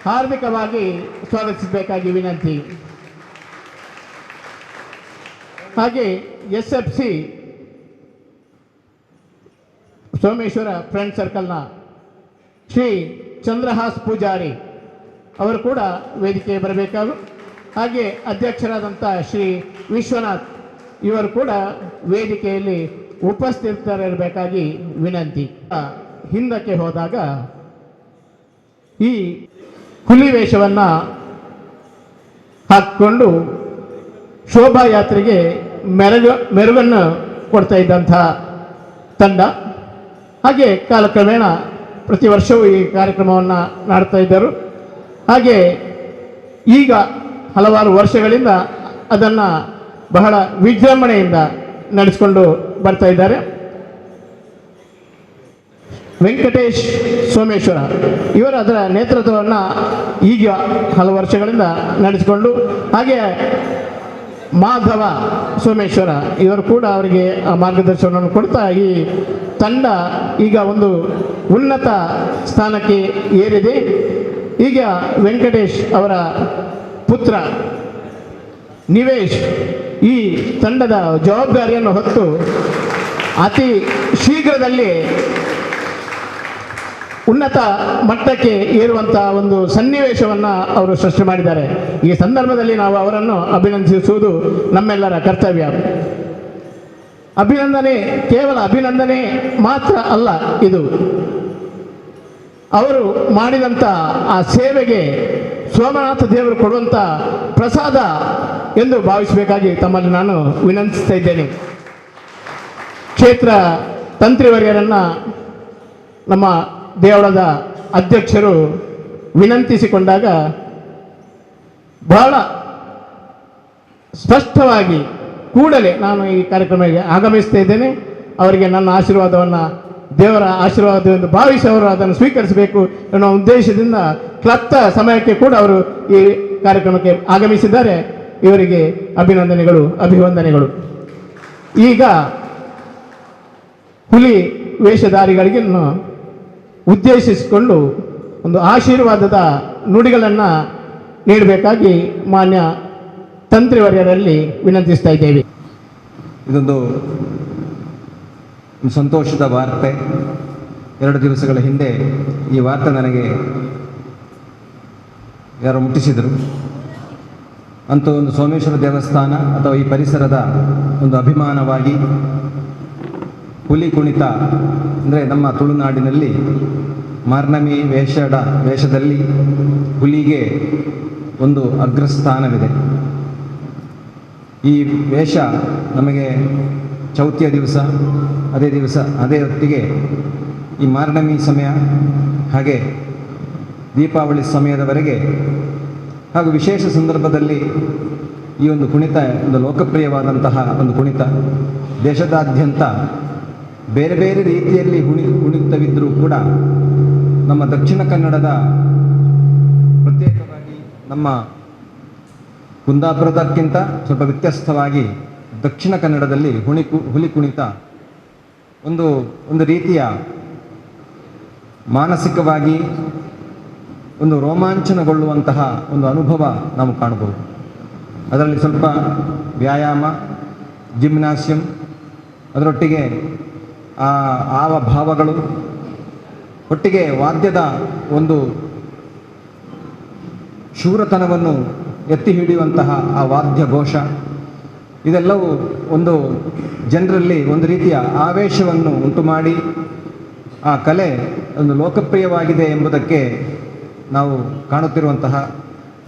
ಹಾರ್ದಿಕವಾಗಿ ಸ್ವಾಗತಿಸಬೇಕಾಗಿ ವಿನಂತಿ. ಹಾಗೆ SFC Someshwara friend ಸರ್ಕಲ್ನ Shri Chandrahas Poojary ಅವರು ಕೂಡ ವೇದಿಕೆಗೆ ಬರಬೇಕಾಗು. ಹಾಗೆ ಅಧ್ಯಕ್ಷರಾದಂಥ ಶ್ರೀ ವಿಶ್ವನಾಥ್ ಇವರು ಕೂಡ ವೇದಿಕೆಯಲ್ಲಿ ಉಪಸ್ಥಿತರಿರಬೇಕಾಗಿ ವಿನಂತಿ. ಹಿಂದಕ್ಕೆ ಹೋದಾಗ ಈ ಹುಲಿ ವೇಷವನ್ನು ಹಾಕಿಕೊಂಡು ಶೋಭಾಯಾತ್ರೆಗೆ ಮೆರುಗನ್ನು ಕೊಡ್ತಾ ಇದ್ದಂಥ ತಂಡ. ಹಾಗೆ ಕಾಲಕ್ರಮೇಣ ಪ್ರತಿ ವರ್ಷವೂ ಈ ಕಾರ್ಯಕ್ರಮವನ್ನು ಮಾಡ್ತಾ ಇದ್ದರು. ಹಾಗೆ ಈಗ ಹಲವಾರು ವರ್ಷಗಳಿಂದ ಅದನ್ನು ಬಹಳ ವಿಜೃಂಭಣೆಯಿಂದ ನಡೆಸಿಕೊಂಡು ಬರ್ತಾ ಇದ್ದಾರೆ. ವೆಂಕಟೇಶ್ ಸೋಮೇಶ್ವರ ಇವರು ಅದರ ನೇತೃತ್ವವನ್ನು ಈಗ ಹಲವು ವರ್ಷಗಳಿಂದ ನಡೆಸಿಕೊಂಡು, ಹಾಗೆ ಮಾಧವ ಸೋಮೇಶ್ವರ ಇವರು ಕೂಡ ಅವರಿಗೆ ಆ ಮಾರ್ಗದರ್ಶನವನ್ನು ಕೊಡ್ತಾ ಈ ತಂಡ ಈಗ ಒಂದು ಉನ್ನತ ಸ್ಥಾನಕ್ಕೆ ಏರಿದೆ. ಈಗ ವೆಂಕಟೇಶ್ ಅವರ ಪುತ್ರ ನಿವೇಶ್ ಈ ತಂಡದ ಜವಾಬ್ದಾರಿಯನ್ನು ಹೊತ್ತು ಅತಿ ಶೀಘ್ರದಲ್ಲಿ ಉನ್ನತ ಮಟ್ಟಕ್ಕೆ ಏರುವಂಥ ಒಂದು ಸನ್ನಿವೇಶವನ್ನು ಅವರು ಸೃಷ್ಟಿ ಮಾಡಿದ್ದಾರೆ. ಈ ಸಂದರ್ಭದಲ್ಲಿ ನಾವು ಅವರನ್ನು ಅಭಿನಂದಿಸುವುದು ನಮ್ಮೆಲ್ಲರ ಕರ್ತವ್ಯ. ಅಭಿನಂದನೆ ಕೇವಲ ಅಭಿನಂದನೆ ಮಾತ್ರ ಅಲ್ಲ, ಇದು ಅವರು ಮಾಡಿದಂಥ ಆ ಸೇವೆಗೆ ಸೋಮನಾಥ ದೇವರು ಕೊಡುವಂಥ ಪ್ರಸಾದ ಎಂದು ಭಾವಿಸಬೇಕಾಗಿ ತಮ್ಮಲ್ಲಿ ನಾನು ವಿನಂತಿಸ್ತಾ ಇದ್ದೇನೆ. ಕ್ಷೇತ್ರ ತಂತ್ರಿವರ್ಯರನ್ನು ನಮ್ಮ ದೇವಳದ ಅಧ್ಯಕ್ಷರು ವಿನಂತಿಸಿಕೊಂಡಾಗ ಬಹಳ ಸ್ಪಷ್ಟವಾಗಿ ಕೂಡಲೇ ನಾನು ಈ ಕಾರ್ಯಕ್ರಮಕ್ಕೆ ಆಗಮಿಸ್ತಾ ಇದ್ದೇನೆ, ಅವರಿಗೆ ನನ್ನ ಆಶೀರ್ವಾದವನ್ನು ದೇವರ ಆಶೀರ್ವಾದವೆಂದು ಭಾವಿಸಿ ಅವರು ಅದನ್ನು ಸ್ವೀಕರಿಸಬೇಕು ಅನ್ನೋ ಉದ್ದೇಶದಿಂದ ಕ್ಲಪ್ತ ಸಮಯಕ್ಕೆ ಕೂಡ ಅವರು ಈ ಕಾರ್ಯಕ್ರಮಕ್ಕೆ ಆಗಮಿಸಿದ್ದಾರೆ. ಇವರಿಗೆ ಅಭಿನಂದನೆಗಳು, ಅಭಿವಂದನೆಗಳು. ಈಗ ಹುಲಿ ವೇಷಧಾರಿಗಳಿಗೆ ಉದ್ದೇಶಿಸಿಕೊಂಡು ಒಂದು ಆಶೀರ್ವಾದದ ನುಡಿಗಳನ್ನು ನೀಡಬೇಕಾಗಿ ಮಾನ್ಯ ತಂತ್ರಿವರ್ಯರಲ್ಲಿ ವಿನಂತಿಸ್ತಾ ಇದ್ದೇವೆ. ಇದೊಂದು ಸಂತೋಷದ ವಾರ್ತೆ. 2 ದಿವಸಗಳ ಹಿಂದೆ ಈ ವಾರ್ತೆ ನನಗೆ ಯಾರೋ ಮುಟ್ಟಿಸಿದರು. ಅಂತೂ ಒಂದು ಸೋಮೇಶ್ವರ ದೇವಸ್ಥಾನ ಅಥವಾ ಈ ಪರಿಸರದ ಒಂದು ಅಭಿಮಾನವಾಗಿ ಹುಲಿ ಕುಣಿತ ಅಂದರೆ ನಮ್ಮ ತುಳುನಾಡಿನಲ್ಲಿ ಮಾರ್ನಮಿ ವೇಷದಲ್ಲಿ ಹುಲಿಗೆ ಒಂದು ಅಗ್ರಸ್ಥಾನವಿದೆ. ಈ ವೇಷ ನಮಗೆ ಚೌತಿಯ ದಿವಸ, ಅದೇ ದಿವಸ, ಅದೇ ಹೊತ್ತಿಗೆ ಈ ಮಾರ್ನಮಿ ಸಮಯ, ಹಾಗೆ ದೀಪಾವಳಿ ಸಮಯದವರೆಗೆ ಹಾಗೂ ವಿಶೇಷ ಸಂದರ್ಭದಲ್ಲಿ ಈ ಒಂದು ಕುಣಿತ ಒಂದು ಲೋಕಪ್ರಿಯವಾದಂತಹ ಒಂದು ಕುಣಿತ. ದೇಶದಾದ್ಯಂತ ಬೇರೆ ಬೇರೆ ರೀತಿಯಲ್ಲಿ ಕುಣಿತವಿದ್ದರೂ ಕೂಡ ನಮ್ಮ ದಕ್ಷಿಣ ಕನ್ನಡದ, ಪ್ರತ್ಯೇಕವಾಗಿ ನಮ್ಮ ಕುಂದಾಪುರದಕ್ಕಿಂತ ಸ್ವಲ್ಪ ವ್ಯತ್ಯಸ್ತವಾಗಿ ದಕ್ಷಿಣ ಕನ್ನಡದಲ್ಲಿ ಹುಲಿ ಕುಣಿತ ಒಂದು ಒಂದು ರೀತಿಯ ಮಾನಸಿಕವಾಗಿ ಒಂದು ರೋಮಾಂಚನಗೊಳ್ಳುವಂತಹ ಒಂದು ಅನುಭವ ನಾವು ಕಾಣಬಹುದು. ಅದರಲ್ಲಿ ಸ್ವಲ್ಪ ವ್ಯಾಯಾಮ, ಜಿಮ್ನಾಸಿಯಂ, ಅದರೊಟ್ಟಿಗೆ ಆ ಆವಭಾವಗಳು, ಒಟ್ಟಿಗೆ ವಾದ್ಯದ ಒಂದು ಶೂರತನವನ್ನು ಎತ್ತಿ ಹಿಡಿಯುವಂತಹ ಆ ವಾದ್ಯ ಘೋಷ, ಇದೆಲ್ಲವೂ ಒಂದು ಜನರಲ್ಲಿ ಒಂದು ರೀತಿಯ ಆವೇಶವನ್ನು ಉಂಟು ಮಾಡಿ ಆ ಕಲೆ ಒಂದು ಲೋಕಪ್ರಿಯವಾಗಿದೆ ಎಂಬುದಕ್ಕೆ ನಾವು ಕಾಣುತ್ತಿರುವಂತಹ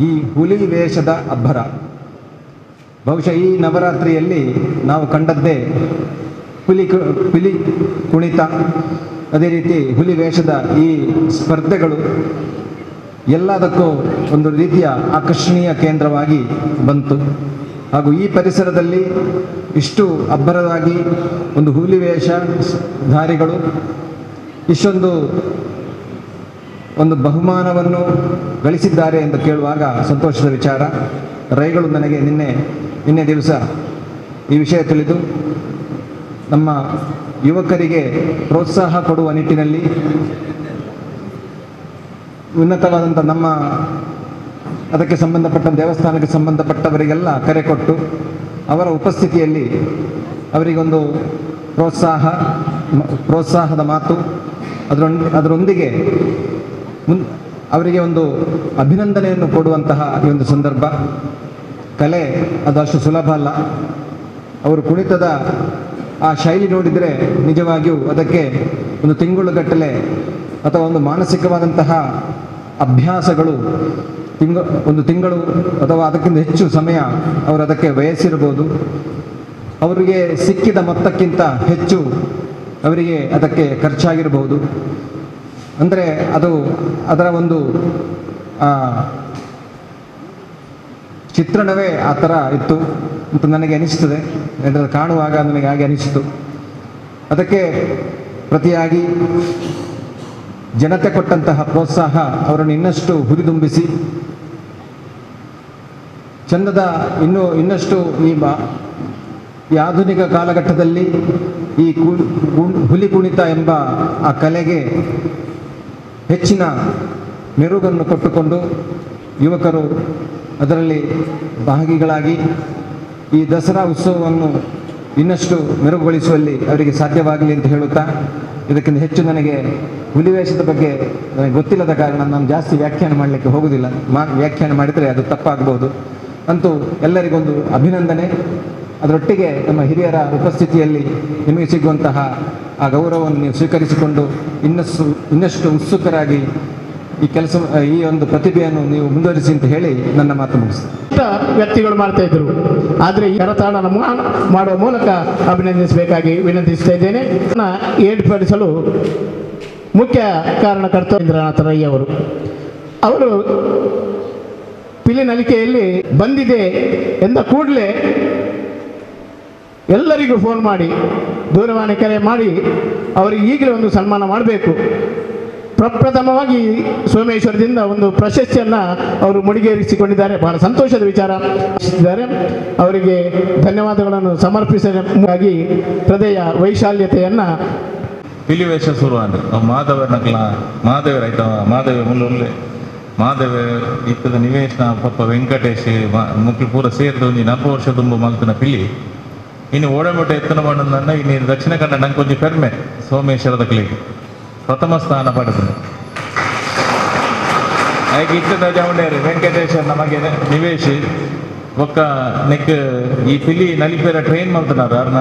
ಈ ಹುಲಿ ವೇಷದ ಅಬ್ಬರ. ಬಹುಶಃ ಈ ನವರಾತ್ರಿಯಲ್ಲಿ ನಾವು ಕಂಡದ್ದೇ ಹುಲಿ ಕುಣಿತ, ಅದೇ ರೀತಿ ಹುಲಿ ವೇಷದ ಈ ಸ್ಪರ್ಧೆಗಳು ಎಲ್ಲದಕ್ಕೂ ಒಂದು ರೀತಿಯ ಆಕರ್ಷಣೀಯ ಕೇಂದ್ರವಾಗಿ ಬಂತು. ಹಾಗೂ ಈ ಪರಿಸರದಲ್ಲಿ ಇಷ್ಟು ಅಬ್ಬರವಾಗಿ ಒಂದು ಹುಲಿ ವೇಷಧಾರಿಗಳು ಇಷ್ಟೊಂದು ಒಂದು ಬಹುಮಾನವನ್ನು ಗಳಿಸಿದ್ದಾರೆ ಎಂದು ಕೇಳುವಾಗ ಸಂತೋಷದ ವಿಚಾರ. ರೈಗಳು ನನಗೆ ನಿನ್ನೆ ನಿನ್ನೆ ದಿವಸ ಈ ವಿಷಯ ತಿಳಿದು ನಮ್ಮ ಯುವಕರಿಗೆ ಪ್ರೋತ್ಸಾಹ ಕೊಡುವ ನಿಟ್ಟಿನಲ್ಲಿ ಉನ್ನತವಾದಂಥ ನಮ್ಮ ಅದಕ್ಕೆ ಸಂಬಂಧಪಟ್ಟ ದೇವಸ್ಥಾನಕ್ಕೆ ಸಂಬಂಧಪಟ್ಟವರಿಗೆಲ್ಲ ಕರೆ ಕೊಟ್ಟು ಅವರ ಉಪಸ್ಥಿತಿಯಲ್ಲಿ ಅವರಿಗೊಂದು ಪ್ರೋತ್ಸಾಹದ ಮಾತು, ಅದರೊಂದಿಗೆ ಅವರಿಗೆ ಒಂದು ಅಭಿನಂದನೆಯನ್ನು ಕೊಡುವಂತಹ ಈ ಒಂದು ಸಂದರ್ಭ. ಕಲೆ ಅದು ಅಷ್ಟು ಸುಲಭ ಅಲ್ಲ. ಅವರು ಕುಣಿತದ ಆ ಶೈಲಿ ನೋಡಿದರೆ ನಿಜವಾಗಿಯೂ ಅದಕ್ಕೆ ಒಂದು ತಿಂಗಳುಗಟ್ಟಲೆ ಅಥವಾ ಒಂದು ಮಾನಸಿಕವಾದಂತಹ ಅಭ್ಯಾಸಗಳು ಒಂದು ತಿಂಗಳು ಅಥವಾ ಅದಕ್ಕಿಂತ ಹೆಚ್ಚು ಸಮಯ ಅವರು ಅದಕ್ಕೆ ವಯಸ್ಸಿರ್ಬೋದು. ಅವರಿಗೆ ಸಿಕ್ಕಿದ ಮೊತ್ತಕ್ಕಿಂತ ಹೆಚ್ಚು ಅವರಿಗೆ ಅದಕ್ಕೆ ಖರ್ಚಾಗಿರ್ಬೋದು. ಅಂದರೆ ಅದು ಅದರ ಒಂದು ಚಿತ್ರಣವೇ ಆ ಥರ ಇತ್ತು ಅಂತ ನನಗೆ ಅನಿಸ್ತದೆ. ಅದನ್ನು ಕಾಣುವಾಗ ನನಗೆ ಹಾಗೆ ಅನಿಸಿತು. ಅದಕ್ಕೆ ಪ್ರತಿಯಾಗಿ ಜನತೆ ಕೊಟ್ಟಂತಹ ಪ್ರೋತ್ಸಾಹ ಅವರನ್ನು ಇನ್ನಷ್ಟು ಹುರಿದುಂಬಿಸಿ ಚಂದದ ಇನ್ನಷ್ಟು ಈ ಆಧುನಿಕ ಕಾಲಘಟ್ಟದಲ್ಲಿ ಈ ಹುಲಿ ಕುಣಿತ ಎಂಬ ಆ ಕಲೆಗೆ ಹೆಚ್ಚಿನ ಮೆರುಗನ್ನು ಕೊಟ್ಟುಕೊಂಡು ಯುವಕರು ಅದರಲ್ಲಿ ಭಾಗಿಗಳಾಗಿ ಈ ದಸರಾ ಉತ್ಸವವನ್ನು ಇನ್ನಷ್ಟು ಮೆರುಗುಗೊಳಿಸುವಲ್ಲಿ ಅವರಿಗೆ ಸಾಧ್ಯವಾಗಲಿ ಅಂತ ಹೇಳುತ್ತಾ, ಇದಕ್ಕಿಂತ ಹೆಚ್ಚು ನನಗೆ ಹುಲಿವೇಷದ ಬಗ್ಗೆ ನನಗೆ ಗೊತ್ತಿಲ್ಲದ ಕಾರಣ ನಾನು ಜಾಸ್ತಿ ವ್ಯಾಖ್ಯಾನ ಮಾಡಲಿಕ್ಕೆ ಹೋಗುವುದಿಲ್ಲ. ವ್ಯಾಖ್ಯಾನ ಮಾಡಿದರೆ ಅದು ತಪ್ಪಾಗಬಹುದು. ಅಂತೂ ಎಲ್ಲರಿಗೊಂದು ಅಭಿನಂದನೆ. ಅದರೊಟ್ಟಿಗೆ ನಮ್ಮ ಹಿರಿಯರ ಉಪಸ್ಥಿತಿಯಲ್ಲಿ ನಿಮಗೆ ಸಿಗುವಂತಹ ಆ ಗೌರವವನ್ನು ನೀವು ಸ್ವೀಕರಿಸಿಕೊಂಡು ಇನ್ನಷ್ಟು ಉತ್ಸುಕರಾಗಿ ಈ ಕೆಲಸ, ಈ ಒಂದು ಪ್ರತಿಭೆಯನ್ನು ನೀವು ಮುಂದುವರಿಸಿ ಅಂತ ಹೇಳಿ ನನ್ನ ಮಾತು ಮುಗಿಸ್ತೇನೆ. ವ್ಯಕ್ತಿಗಳು ಮಾಡ್ತಾ ಇದ್ರು, ಆದರೆ ಈ ಕರತಾಡನ ಮಾಡುವ ಮೂಲಕ ಅಭಿನಂದಿಸಬೇಕಾಗಿ ವಿನಂತಿಸ್ತಾ ಇದ್ದೇನೆ. ಏರ್ಪಡಿಸಲು ಮುಖ್ಯ ಕಾರಣಕರ್ತ ಇಂದ್ರನಾಥ ರೈ ಅವರು. ಅವರು ಪಿಲಿನಲಿಕೆಯಲ್ಲಿ ಬಂದಿದೆ ಎಂದ ಕೂಡಲೇ ಎಲ್ಲರಿಗೂ ಫೋನ್ ಮಾಡಿ, ದೂರವಾಣಿ ಕರೆ ಮಾಡಿ ಅವರಿಗೆ ಈಗಲೇ ಒಂದು ಸನ್ಮಾನ ಮಾಡಬೇಕು. ಪ್ರಪ್ರಥಮವಾಗಿ ಸೋಮೇಶ್ವರದಿಂದ ಒಂದು ಪ್ರಶಸ್ತಿಯನ್ನು ಅವರು ಮುಡಿಗೇರಿಸಿಕೊಂಡಿದ್ದಾರೆ. ಬಹಳ ಸಂತೋಷದ ವಿಚಾರ. ಅವರಿಗೆ ಧನ್ಯವಾದಗಳನ್ನು ಸಮರ್ಪಿಸಲಾಗಿ ಹೃದಯ ವೈಶಾಲ್ಯತೆಯನ್ನು. ಪಿಲಿವೇಷ ಶುರು ಅಂದ್ರೆ ಮಾಧವನಕ್ಲ ಮಾಧವ ರೈತ ಮಾಧವ ಮುಲ್ಲುಲ್ಲೆ ಮಾಧವ ಇತ್ತದ ನಿವೇಶನ ಪಪ್ಪ ವೆಂಕಟೇಶ್ ಮುಕ್ಳು ಪೂರ ಸೇರಿದ ಒಂಜಿ 40 ವರ್ಷ ತುಂಬ ಮಲ್ತಿನ ಪಿಲಿ ಇನ್ನು ಓಡಮೊಟ್ಟೆ ಎತ್ತನ ಮಣ್ಣನ್ನ ಇನ್ನು ದಕ್ಷಿಣ ಕನ್ನಡ ನಂಗೆ ಕೊಂಚ ಪೆರ್ಮೆ ಸೋಮೇಶ್ವರದ ಕ್ಲಿಗೆ ಪ್ರಥಮ ಸ್ಥಾನ ಪಡೆದರು. ಹಾಗೆ ಇತ್ತದ ಜವಣೇರಿ ವೆಂಕಟೇಶ ನಮಗೆ ನಿವೇಶ್ ಒಕ್ಕ ನೆಕ್ ಈ ಪಿಲಿ ನಲಿಪೇರ ಟ್ರೈನ್ ಮಲ್ತನಾರ ಅರ್ನ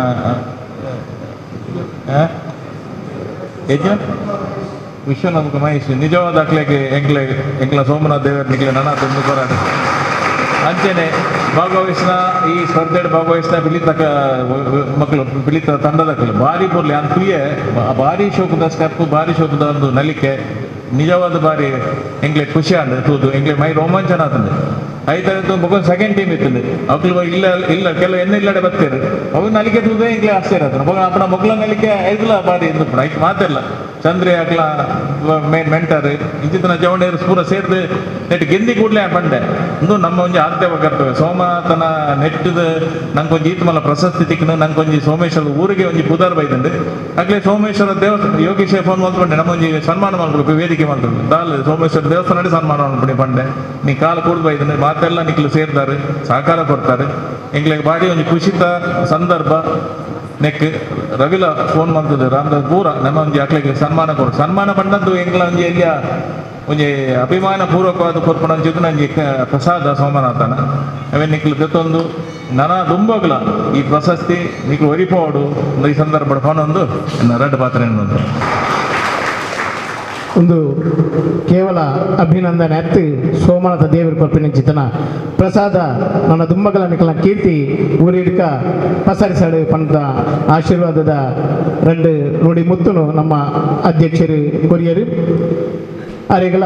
ಯಜ್ಞ ವಿಶ್ವನಾಥ ಮಹೇಶ್ ನಿಜವಾದ ಅಕ್ಲೆಗೆ ಎಂಕ್ಲೆ ಎಂಕ್ಲ ಸೋಮನಾಥ ದೇವರ ನಿಕ್ಲೆ ನನ ತುಂಬ ಕೊರಾಡು. ಅಂಚೆನೆ ಭಾಗವಹಿಸಿನ ಈ ಸ್ಪರ್ಧೆ ಭಾಗವಹಿಸಿನ ಪಿಲಿತ ಮಕ್ಕಳು ಪಿಲಿತ ತಂಡದಕ್ಕಲು ಭಾರಿ ಪೊರ್ಲಿ ಅಂತ ತುಯ್ಯೆ ಭಾರಿ ಶೋಕದ ಸ್ಟೆಪ್, ಭಾರಿ ಶೋಕದ ಒಂದು ನಲಿಕೆ ನಿಜವಾದ ಭಾರಿ ಎಂಗ್ಲೆ ಖುಷಿ ಅಂದ ತೂದು ಎಂಗ್ಲೆ ಮೈ ರೋಮಾಂಚನ ಆತಂದೆ. ಐತಂತು ಮುಖ ಸೆಕೆಂಡ್ ಟೀಮ್ ಇತ್ತಂದೆ ಅವ್ಲು ಇಲ್ಲ ಇಲ್ಲ ಕೆಲವು ಎಣ್ಣೆ ಇಲ್ಲಡೆ ಬರ್ತಾರೆ ಅವು ನಲಿಕೆ ತೂದೆ ಎಂಗ್ಲೆ ಆಶ್ಚರ್ಯ ಆತನ ಮಗ ಅಪ್ಪನ ಮೊಗ್ಲ ನಲಿಕೆ ಐದುಲ ಭಾರಿ ಎಂದು ಐಕ್ ಮಾತೆಲ್ಲ ಚಂದ್ರೆ ಅಕ್ಲ ಮೇನ್ ಮೆಂಟರ್ ಇಂಚಿತನ ಜವಣೇರು ಪೂರ ಸೇರ್ದು ನೆಟ್ ಗೆಂದಿ ಕೂಡಲೇ ಬಂಡೆ ಇಂದು ನಮ್ಮ ಒಂಜಿ ಆದ್ಯ ಕರ್ತವ್ಯ ಸೋಮನಾಥನ ನೆಟ್ಟದ ನಂಗೆ ಒಂಜಿ ಈತಮಲ್ಲ ಪ್ರಶಸ್ತಿ ತಿಕ್ಕನು ನಂಗೆ ಒಂಜಿ ಸೋಮೇಶ್ವರದ ಊರಿಗೆ ಒಂಜಿ ಪುದಾರ್ ಬೈದಂಡು ಅಕ್ಲೆ ಸೋಮೇಶ್ವರ ದೇವಸ್ಥಾನ ಯೋಗೇಶ್ ಫೋನ್ ಮಾಡ್ಕೊಂಡೆ ನಮ್ಮ ಒಂಜಿ ಸನ್ಮಾನ ಮಾಡ್ಕೊಡು ವೇದಿಕೆ ಮಾಡ್ಕೊಂಡು ದಾಲ್ ಸೋಮೇಶ್ವರ ದೇವಸ್ಥಾನ ಸನ್ಮಾನ ಮಾಡ್ಕೊಂಡು ಪಂಡೆ ನೀ ಕಾಲು ಕೂಡ್ ಬೈದಂಡೆ ಮಾತೆಲ್ಲ ನಿಕ್ಲು ಸೇರ್ತಾರೆ ಸಹಕಾರ ಕೊಡ್ತಾರೆ ಎಂಗ್ಲಿಗೆ ಭಾರಿ ಒಂಜಿ ಖುಷಿತ ಸಂದರ್ಭ. ನೆಕ್ ರವಿಲ ಫೋನ್ ಮಾಡ್ತದೆ ರಾಮದಾಸ್ ಪೂರ ನಮ್ಮ ಒಂಜಿ ಅಕ್ಲೆಗೆ ಸನ್ಮಾನ ಕೊಡು ಸನ್ಮಾನ ಪಂಡದ್ದು ಎಂಗ್ಲ ಒಂಜಿ ಎಲ್ಲಿಯ ಒಂಜಿ ಅಭಿಮಾನ ಪೂರ್ವಕವಾದ ಕೊರ್ಪಣ ಒಂಜಿ ಒಂಜಿ ಪ್ರಸಾದ ಸೋಮನಾಥನ ಅವೇ ನಿಕ್ಲು ಜೊತೊಂದು ನನ ದುಂಬೋಗ್ಲ ಈ ಪ್ರಶಸ್ತಿ ನಿಕ್ಲು ಒರಿಪೋಡು ಈ ಸಂದರ್ಭ ಫೋನ್ ಒಂದು ರಡ್ಡು ಪಾತ್ರ ಒಂದು ಒಂದು ಕೇವಲ ಅಭಿನಂದನೆ ಅತ್ತು ಸೋಮನಾಥ ದೇವರ ಕೊರ್ಪಿನ ಪ್ರಸಾದ ನನ್ನ ದುಂಬಗಲ ನಿಕಲ ಕೀರ್ತಿ ಊರಿಡ್ಕ ಪಸರಿಸಡು ಪಂತ ಆಶೀರ್ವಾದದ ರೆಂಡು ನುಡಿ ಮುತ್ತುನು ನಮ್ಮ ಅಧ್ಯಕ್ಷರು ಕೊರಿಯರು ಅರೆಗಳ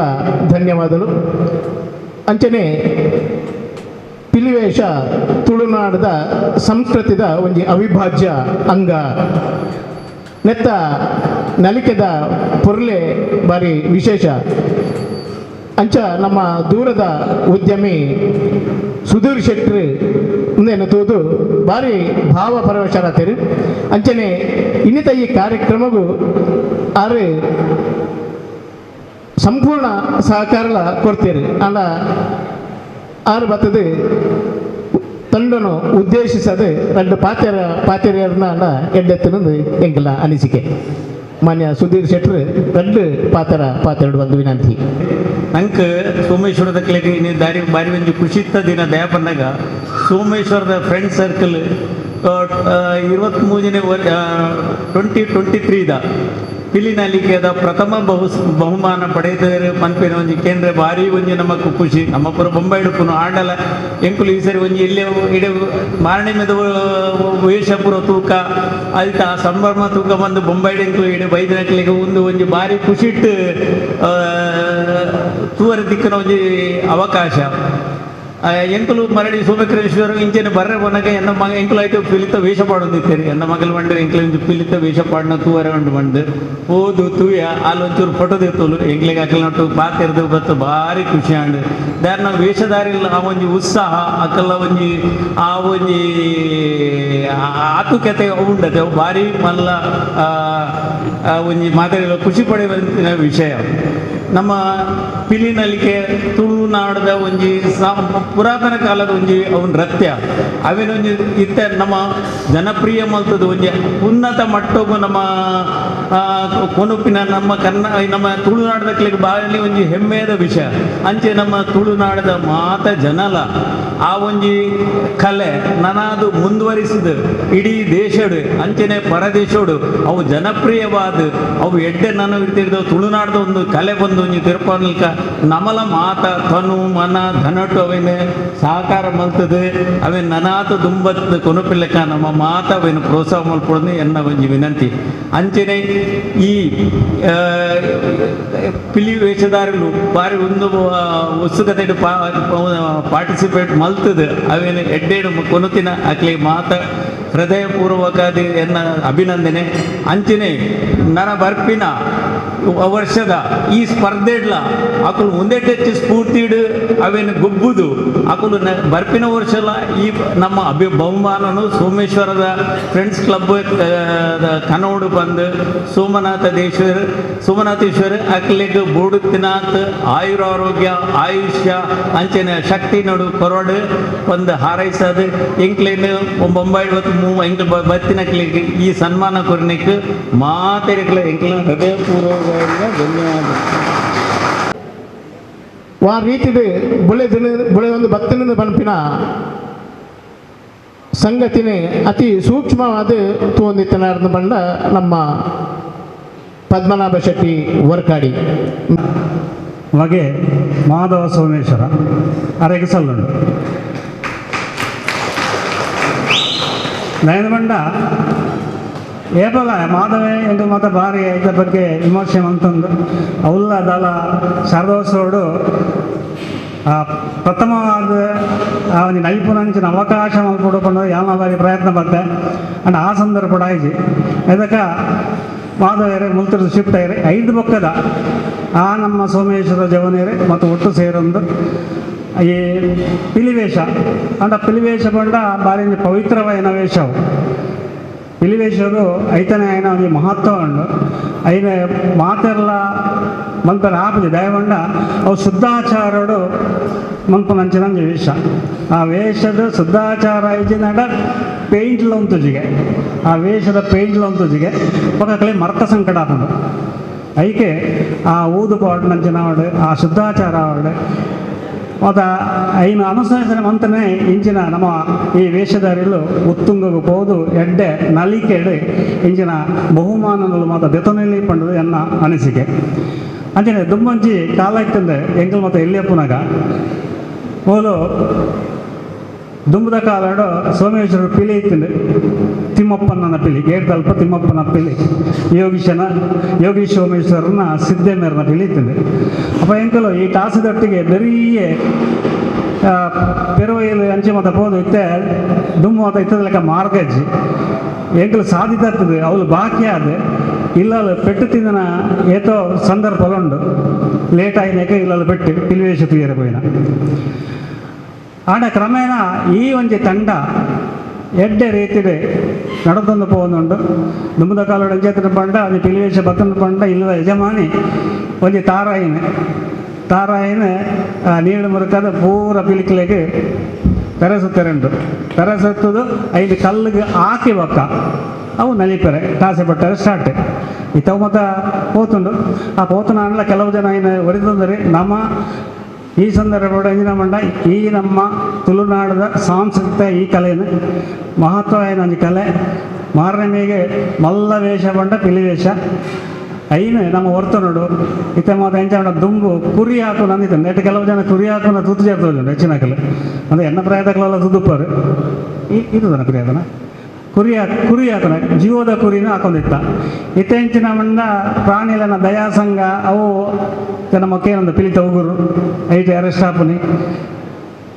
ಧನ್ಯವಾದಗಳು. ಅಂಚನೆ ಪಿಲಿವೇಷ ತುಳುನಾಡದ ಸಂಸ್ಕೃತಿದ ಒಂಜಿ ಅವಿಭಾಜ್ಯ ಅಂಗ. ನೆತ್ತ ನಲಿಕೆದ ಪೊರ್ಲೆ ಬಾರಿ ವಿಶೇಷ. ಅಂಚ ನಮ್ಮ ದೂರದ ಉದ್ಯಮಿ ಸುಧೀರ್ ಶೆಟ್ಟಿ ಮುಂದೇನು ತೂದು ಭಾರಿ ಭಾವ ಪರವಶರಾತಿರು. ಅಂಚನೆ ಇನ್ನಿತ ಈ ಕಾರ್ಯಕ್ರಮಗೂ ಆರು ಸಂಪೂರ್ಣ ಸಹಕಾರಲ ಕೊಡ್ತೀರಿ ಅಂಡ ಆರು ಬತ್ತದು ತಂಡನು ಉದ್ದೇಶಿಸದೆ 2 ಪಾತೆರ ಪಾತೆರಿಯರ್ನ ಅಂಡ ಎಡ್ಡೆತ್ತಿನದು ಎಂಕಲ ಅನಿಸಿಕೆ. ಮಾನ್ಯ ಸುಧೀರ್ ಶೆಟ್ಟರ್ 2 ಪಾತೆರ ಪಾತೆರಡು ಬಂದು ವಿನಂತಿ. ನಂಗೆ ಸೋಮೇಶ್ವರದ ಕ್ಲಿಗೆ ದಾರಿ ಬಾರಿ ಒಂಜಿ ಖುಷಿತ್ತ ದಿನ ದಯಾಪನ್ನಾಗ ಸೋಮೇಶ್ವರದ ಫ್ರೆಂಡ್ ಸರ್ಕಲ್ 23ನೇ 2023 ಪಿಲಿನಲಿಕೆದ ಪ್ರಥಮ ಬಹುಮಾನ ಪಡೆದರೆ ಪನ್ಪಿನ ಒಂಜಿ ಕೇಂದ್ರ ಭಾರಿ ಒಂಜಿ ನಮಕ್ ಖುಷಿ. ನಮ್ಮ ಪುರ ಬೊಂಬೈ ಹಿಡುಪುನು ಆಂಡಲ ಎಂಕುಲು ಈ ಸರಿ ಒಂಜಿ ಇಲ್ಲೇ ಇಡೀ ಮಾರಣಿ ಮೆದ ವೇಷಪುರ ತೂಕ ಆಯ್ತ ಆ ಸಂಭ್ರಮ ತೂಕ ಬಂದು ಬೊಂಬೈ ಎಂಕುಲು ಇಡೀ ಬೈದಿನಕ್ಲಿಗೆ ಒಂದು ಒಂಜಿ ಭಾರಿ ಖುಷಿಟ್ಟು ತೂವರ ದಿಕ್ಕಿನ ಒಂಜಿ ಅವಕಾಶ. ಎಂಕುಲು ಮರಳಿ ಸೋಮಕರೇಶ್ವರ ಇಂಚೆನೆ ಬರ್ರೆ ಬನ್ನಗ ಎನ್ನ ಮಗ ಎಂಕುಲು ಆಯ್ತು ಪಿಲಿತ ವೇಷ ಪಾಡೊಂದಿತ್ತೇರಿ ಎನ್ನ ಮಗಲು ಬಂಡು ಎಂಕುಲು ಒಂಜಿ ಪಿಲಿತ ವೇಷ ಪಾಡನ ತೂವರೆ ಉಂಡು ಬಂದು ಹೋದು ತೂಯ ಅಲ್ಲಿ ಒಂಚೂರು ಫೋಟೋ ತೆತ್ತೋಲು ಎಂಕ್ಲಿಗೆ ಅಕಲ್ ನಟ್ಟು ಪಾತೆರ್ದು ಬತ್ತು ಭಾರಿ ಖುಷಿ ಆಂಡ್ ದಾರ್ನ ವೇಷಧಾರಿಲ್ಲ ಆ ಒಂಜಿ ಉತ್ಸಾಹ ಅಕಲ್ಲ ಒಂಜಿ ಆ ಒಂಜಿ ಆತುಕತೆ ಉಂಡತೆ ಅವು ಭಾರಿ ಮಲ್ಲ ಒಂಜಿ ಮಾತಾಡಿಲ್ಲ ಖುಷಿ ಪಡೆಯುವಂಥ ವಿಷಯ. ನಮ್ಮ ಪಿಲಿನಲಿಕೆ ತುಳುನಾಡದ ಒಂಜಿ ಪುರಾತನ ಕಾಲದ ಒಂಜಿ ಅವು ನೃತ್ಯ ಅವೇನೊಂಜಿ ಇತ್ತ ನಮ್ಮ ಜನಪ್ರಿಯ ಮಲ್ತದ ಒಂಜಿ ಉನ್ನತ ಮಟ್ಟಕ್ಕೂ ನಮ್ಮ ಕೊನುಪಿನ ನಮ್ಮ ನಮ್ಮ ತುಳುನಾಡದ ಕ್ಲಿಗೆ ಬಾಯಲ್ಲಿ ಒಂಜಿ ಹೆಮ್ಮೆಯದ ವಿಷಯ. ಅಂಚೆ ನಮ್ಮ ತುಳುನಾಡದ ಮಾತ ಜನಲ ಆ ಒಂಜಿ ಕಲೆ ನನಾದು ಮುಂದುವರಿಸಿದ ಇಡೀ ದೇಶಡು ಅಂಚನೆ ಪರದೇಶೋಡು ಅವು ಜನಪ್ರಿಯವಾದ ಅವು ಎಡ್ಡೆ ನಾನು ಇರ್ತಿರ್ದ ತುಳುನಾಡದ ಒಂದು ಕಲೆ ಬಂದು ಒಂಜಿ ತಿರುಪನ್ಕ ನಮಲ ಮಾತ ತನು ಮನ ಧನಟು ಅವೇನೆ ಸಹಕಾರ ಮಲ್ತದೆ ಅವೇನು ನನಾತ ದುಂಬತ್ ಕೊನುಪಿಲ್ಲಕ ನಮ್ಮ ಮಾತ ಅವೇನು ಪ್ರೋತ್ಸಾಹ ಮಲ್ಪೊಂದು ಎನ್ನ ಒಂಜಿ ವಿನಂತಿ. ಅಂಚನೆ ಈ ಪಿಲಿ ವೇಷಧಾರಿಲು ಬಾರಿ ಒಂದು ಉತ್ಸುಕತೆ ಪಾರ್ಟಿಸಿಪೇಟ್ ಮಲ್ತದೆ ಅವೇನು ಎಡ್ಡೇಡು ಕೊನುತಿನ ಅಕ್ಲಿ ಮಾತ ಹೃದಯಪೂರ್ವಕ ಎನ್ನ ಅಭಿನಂದನೆ. ಅಂಚನೆ ನನ ಬರ್ಪಿನ ವರ್ಷದ ಈ ಸ್ಪರ್ಧೆಡ್ಲ ಅಕುಲು ಮುಂದೆಟ್ಟೆಚ್ಚು ಸ್ಫೂರ್ತಿಡು ಅವೇನು ಗುಬ್ಬುದು ಅಕುಲು ಬರ್ಪಿನ ವರ್ಷಲ ಈ ನಮ್ಮ ಬಹುಮಾನನು ಸೋಮೇಶ್ವರದ ಫ್ರೆಂಡ್ಸ್ ಕ್ಲಬ್ ಕನೋಡು ಬಂದು ಸೋಮನಾಥೇಶ್ವರ ಅಕ್ಲಿಗೆ ಬೋಡುತ್ತಿನಾಥ್ ಆಯುರಾರೋಗ್ಯ ಆಯುಷ್ಯ ಅಂಚನೆ ಶಕ್ತಿ ನೋಡು ಕೊರಡು ಒಂದು ಹಾರೈಸದು ಎಂಕ್ಲೇನು ಬೊಂಬೈ ಎಂಕ್ಲು ಬತ್ತಿನಕ್ಲಿಗೆ ಈ ಸನ್ಮಾನ ಕೊರ್ನಿಕ್ ಮಾತೆರಿಕ್ಲ ಎಂಕ್ಲ ಹೃದಯಪೂರ್ವಕ ಧನ್ಯವಾದ. ಆ ರೀತಿದು ಬುಳೆ ದಿನ ಬುಳೆ ಒಂದು ಬತ್ತಿನಿಂದ ಬನ್ಪಿನ ಸಂಗತಿನೇ ಅತಿ ಸೂಕ್ಷ್ಮವಾದ ತೋಂದಿತ್ತನಾರ್ದ ಬಂಡ ನಮ್ಮ ಪದ್ಮನಾಭ ಶೆಟ್ಟಿ ವರ್ಕಾಡಿ ಮಗೆ ಮಾಧವ ಸೋಮೇಶ್ವರ ಅರೆಗೆ ಸಲ್ಲುಂಡು ನಯನ ಬಂಡ ಏಪಲ ಮಾಧವೆ ಎಂಕುಲು ಮಾತ ಬಾರಿ ಇದ್ರ ಬಗ್ಗೆ ವಿಮರ್ಶೆ ಮಂತಂದು ಅವುಲ್ಲ ದಲ ಶಾರದೋತ್ಸವಡು ಪ್ರಥಮವಾದ ಆ ಒಂಜಿ ನೈಪುಣಂಚಿನ ಅವಕಾಶ ಮಲ್ಪೊಡು ಪಂಡ ಯಾನ ಬಾರಿ ಪ್ರಯತ್ನ ಪತ್ತೆ ಅಂಡ್ ಆ ಸಂದರ್ಭ ಆಯ್ಜಿ ಎದಕ ಮಾಧವೇರೆ ಮುಲ್ತರು ಶಿಫ್ಟ್ ಆಯ್ರೆ 5 ಬೊಕ್ಕದ ಆ ನಮ್ಮ ಸೋಮೇಶ್ವರ ಜವನೇರೆ ಮತ್ತು ಒಟ್ಟು ಸೇರೊಂದು ಈ ಪಿಲಿವೇಷ ಅಂಡ ಪಿಲಿವೇಷ ಪಂಡ ಬಾರಿ ಪವಿತ್ರವಾಯಿನ ವೇಷವು ಪಿಲಿವೇಷದು ಐತನೇ ಆಯ್ನ ಒಂಜಿ ಮಹತ್ವ ಉಂಡು ಐನ ಮಾತೆರ್ಲ ಮನ್ಪರ ಆಪುಜಿ ದಯವಂಡ ಅವು ಶುದ್ಧಾಚಾರಡು ಮನ್ಪುನಂಚಿನ ಒಂಜಿ ವೇಷ ಆ ವೇಷದ ಶುದ್ಧಾಚಾರ ಇಜ್ಜಿನಂಡ ಪೇಂಟ್ಲ ಉಂತುಜಿಗೆ ಆ ವೇಷದ ಪೇಂಟ್ಲ ಉಂತುಜಿಗೆ ಪಕ್ಕಲೆ ಮರ್ತ ಸಂಕಟ ಆಪುಂಡು ಐಕೆ ಆ ಊದು ಪಾಡ್ನಂಚಿನ ಆವಡ್ ಆ ಶುದ್ಧಾಚಾರ ಆವಡ್ ಮತ್ತು ಐನ ಅನುಸರಣೆ ಮಂತನೇ ಇಂಚಿನ ನಮ್ಮ ಈ ವೇಷಧಾರಿಲು ಉತ್ತುಂಗకు ಪೋದು ಎಡ್ಡೆ ನಲಿಕೆಡು ಇಂಚಿನ ಬಹುಮಾನಗಳು ಮಾತ ದೆತೊನೆಲಿ ಪಂಡದು ಎನ್ನ ಅನಿಸಿಕೆ. ಅಂಚನೆ ದುಂಬಂಚಿ ಕಾಲ ಇತ್ತಂದೆ ಎಂಕಲ್ ಮಾತ ಎಲ್ಲಿಯಪ್ಪುನಾಗ ಓಲು ದುಂಬದ ಕಾಲಡು ಸೋಮೇಶ್ವರ ಪಿಲಿ ಇತ್ತಂದೆ ತಿಮ್ಮಪ್ಪನ ಪಿಲಿ ಗೇಟ್ ತಲ್ಪ ತಿಮ್ಮಪ್ಪನ ಪಿಲಿ ಯೋಗೀಶ್ ಸೋಮೇಶ್ವರನ ಸಿದ್ದೇಮೇರನ ಪಿಲಿ ಇತ್ತಂದೆ. ಅಪ್ಪ ಎಂಕಲು ಈ ಟಾಸದೊಟ್ಟಿಗೆ ಬೆರಿಯೇ ಪೆರುವೈಲು ಅಂಚೆ ಮಾತ ಪೋದು ಇತ್ತೆ ದುಮ್ಮು ಮಾತ ಇತ್ತದ ಲೆಕ್ಕ ಮಾರ್ಗಜ್ಜಿ ಎಂಕಲು ಸಾಧಿತತ್ತದೆ ಅವಳು ಬಾಕಿ ಆದ ಇಲ್ಲ ಪೆಟ್ಟು ತಿಂದನ ಏತೋ ಸಂದರ್ಭ ಉಂಡು ಲೇಟ್ ಆಯ್ನಾಕ ಇಲ್ಲ ಪೆಟ್ಟು ಪಿಲಿವೇಶ ತುಯ್ಯರ ಪೋಯಿನ. ಆಂಡ ಕ್ರಮೇಣ ಈ ಒಂಜಿ ತಂಡ ಎಡ್ಡೆ ರೀತಿಡೆ ನಡತೊಂದು ಪೋವೊಂದುಂಡು. ದುಂಬುದ ಕಾಲೋಡು ಎಂಚೆತ್ತಿನ ಪಂಡ ಒಂಜಿ ಪಿಲಿವೇಷ ಬತ್ತನ ಪಂಡ ಇಲ್ಲದ ಯಜಮಾನಿ ಒಂಜಿ ತಾರಾಯಿನ ತಾರಾಯಿನ ನೀರು ಮುರುಕದ ಪೂರ ಪಿಲಿಕ್ಲೆಗ್ ತೆರಸುತ್ತೆರೆಂಡು ತೆರಸುತ್ತದು ಐದು ಕಲ್ಲಿಗೆ ಹಾಕಿ ಬೊಕ್ಕ ಅವು ನಲಿಪೆರೆ ತಾಸೆ ಪಟ್ಟರೆ ಸ್ಟಾರ್ಟ್. ಇತ್ತವು ಮತ್ತ ಪೋತುಂಡು. ಆ ಪೋತುನಾಂಡಲ ಕೆಲವು ಜನ ಏನು ಒರಿತಂದರೆ ನಮ್ಮ ಈ ಸಂದರ್ಭ ಎಂಜಿನ ಮಂಡ ಈ ನಮ್ಮ ತುಳುನಾಡದ ಸಾಂಸ್ಕೃತಿಕ ಈ ಕಲೆಯನ್ನು ಮಹತ್ವ ಒಂಜಿ ಕಲೆ ಮಾರನೆಗೆ ಮಲ್ಲ ವೇಷ ಪಂಡ ಪಿಲಿವೇಷ ಐನು ನಮ್ಮ ಹೊರ್ತನುಡು. ಇತ್ತೆ ಮಾತ ಎಂಚ ದುಂಬು ಕುರಿ ಹಾಕು ನಂದಿತ್ತು ನೆಟ್ ಕೆಲವು ಜನ ಕುರಿ ಹಾಕುನ ತೂತು ಸೇರ್ತದೆ ಹೆಚ್ಚಿನ ಕಲೆ ಅಂದರೆ ಎಣ್ಣ ಪ್ರಾಯದಕ್ಲೆಲ್ಲ ತುದುಪ್ಪರು ಇದು ಕುರಿ ಹಾಕೋಣ ಕುರಿ ಕುರಿ ಹಾಕೋಣ ಜೀವದ ಕುರಿನ ಹಾಕೊಂಡಿತ್ತ. ಇತ್ತೆ ಎಂಚಿನ ಮಂಡ ಪ್ರಾಣಿಲನ ದಯಾಸಂಘ ಅವು ನಮ್ಮ ಏನೊಂದು ಪಿಲಿತ ಉಗುರು ಐಟ್ ಅರೆಸ್ಟ್ ಆಪುನಿ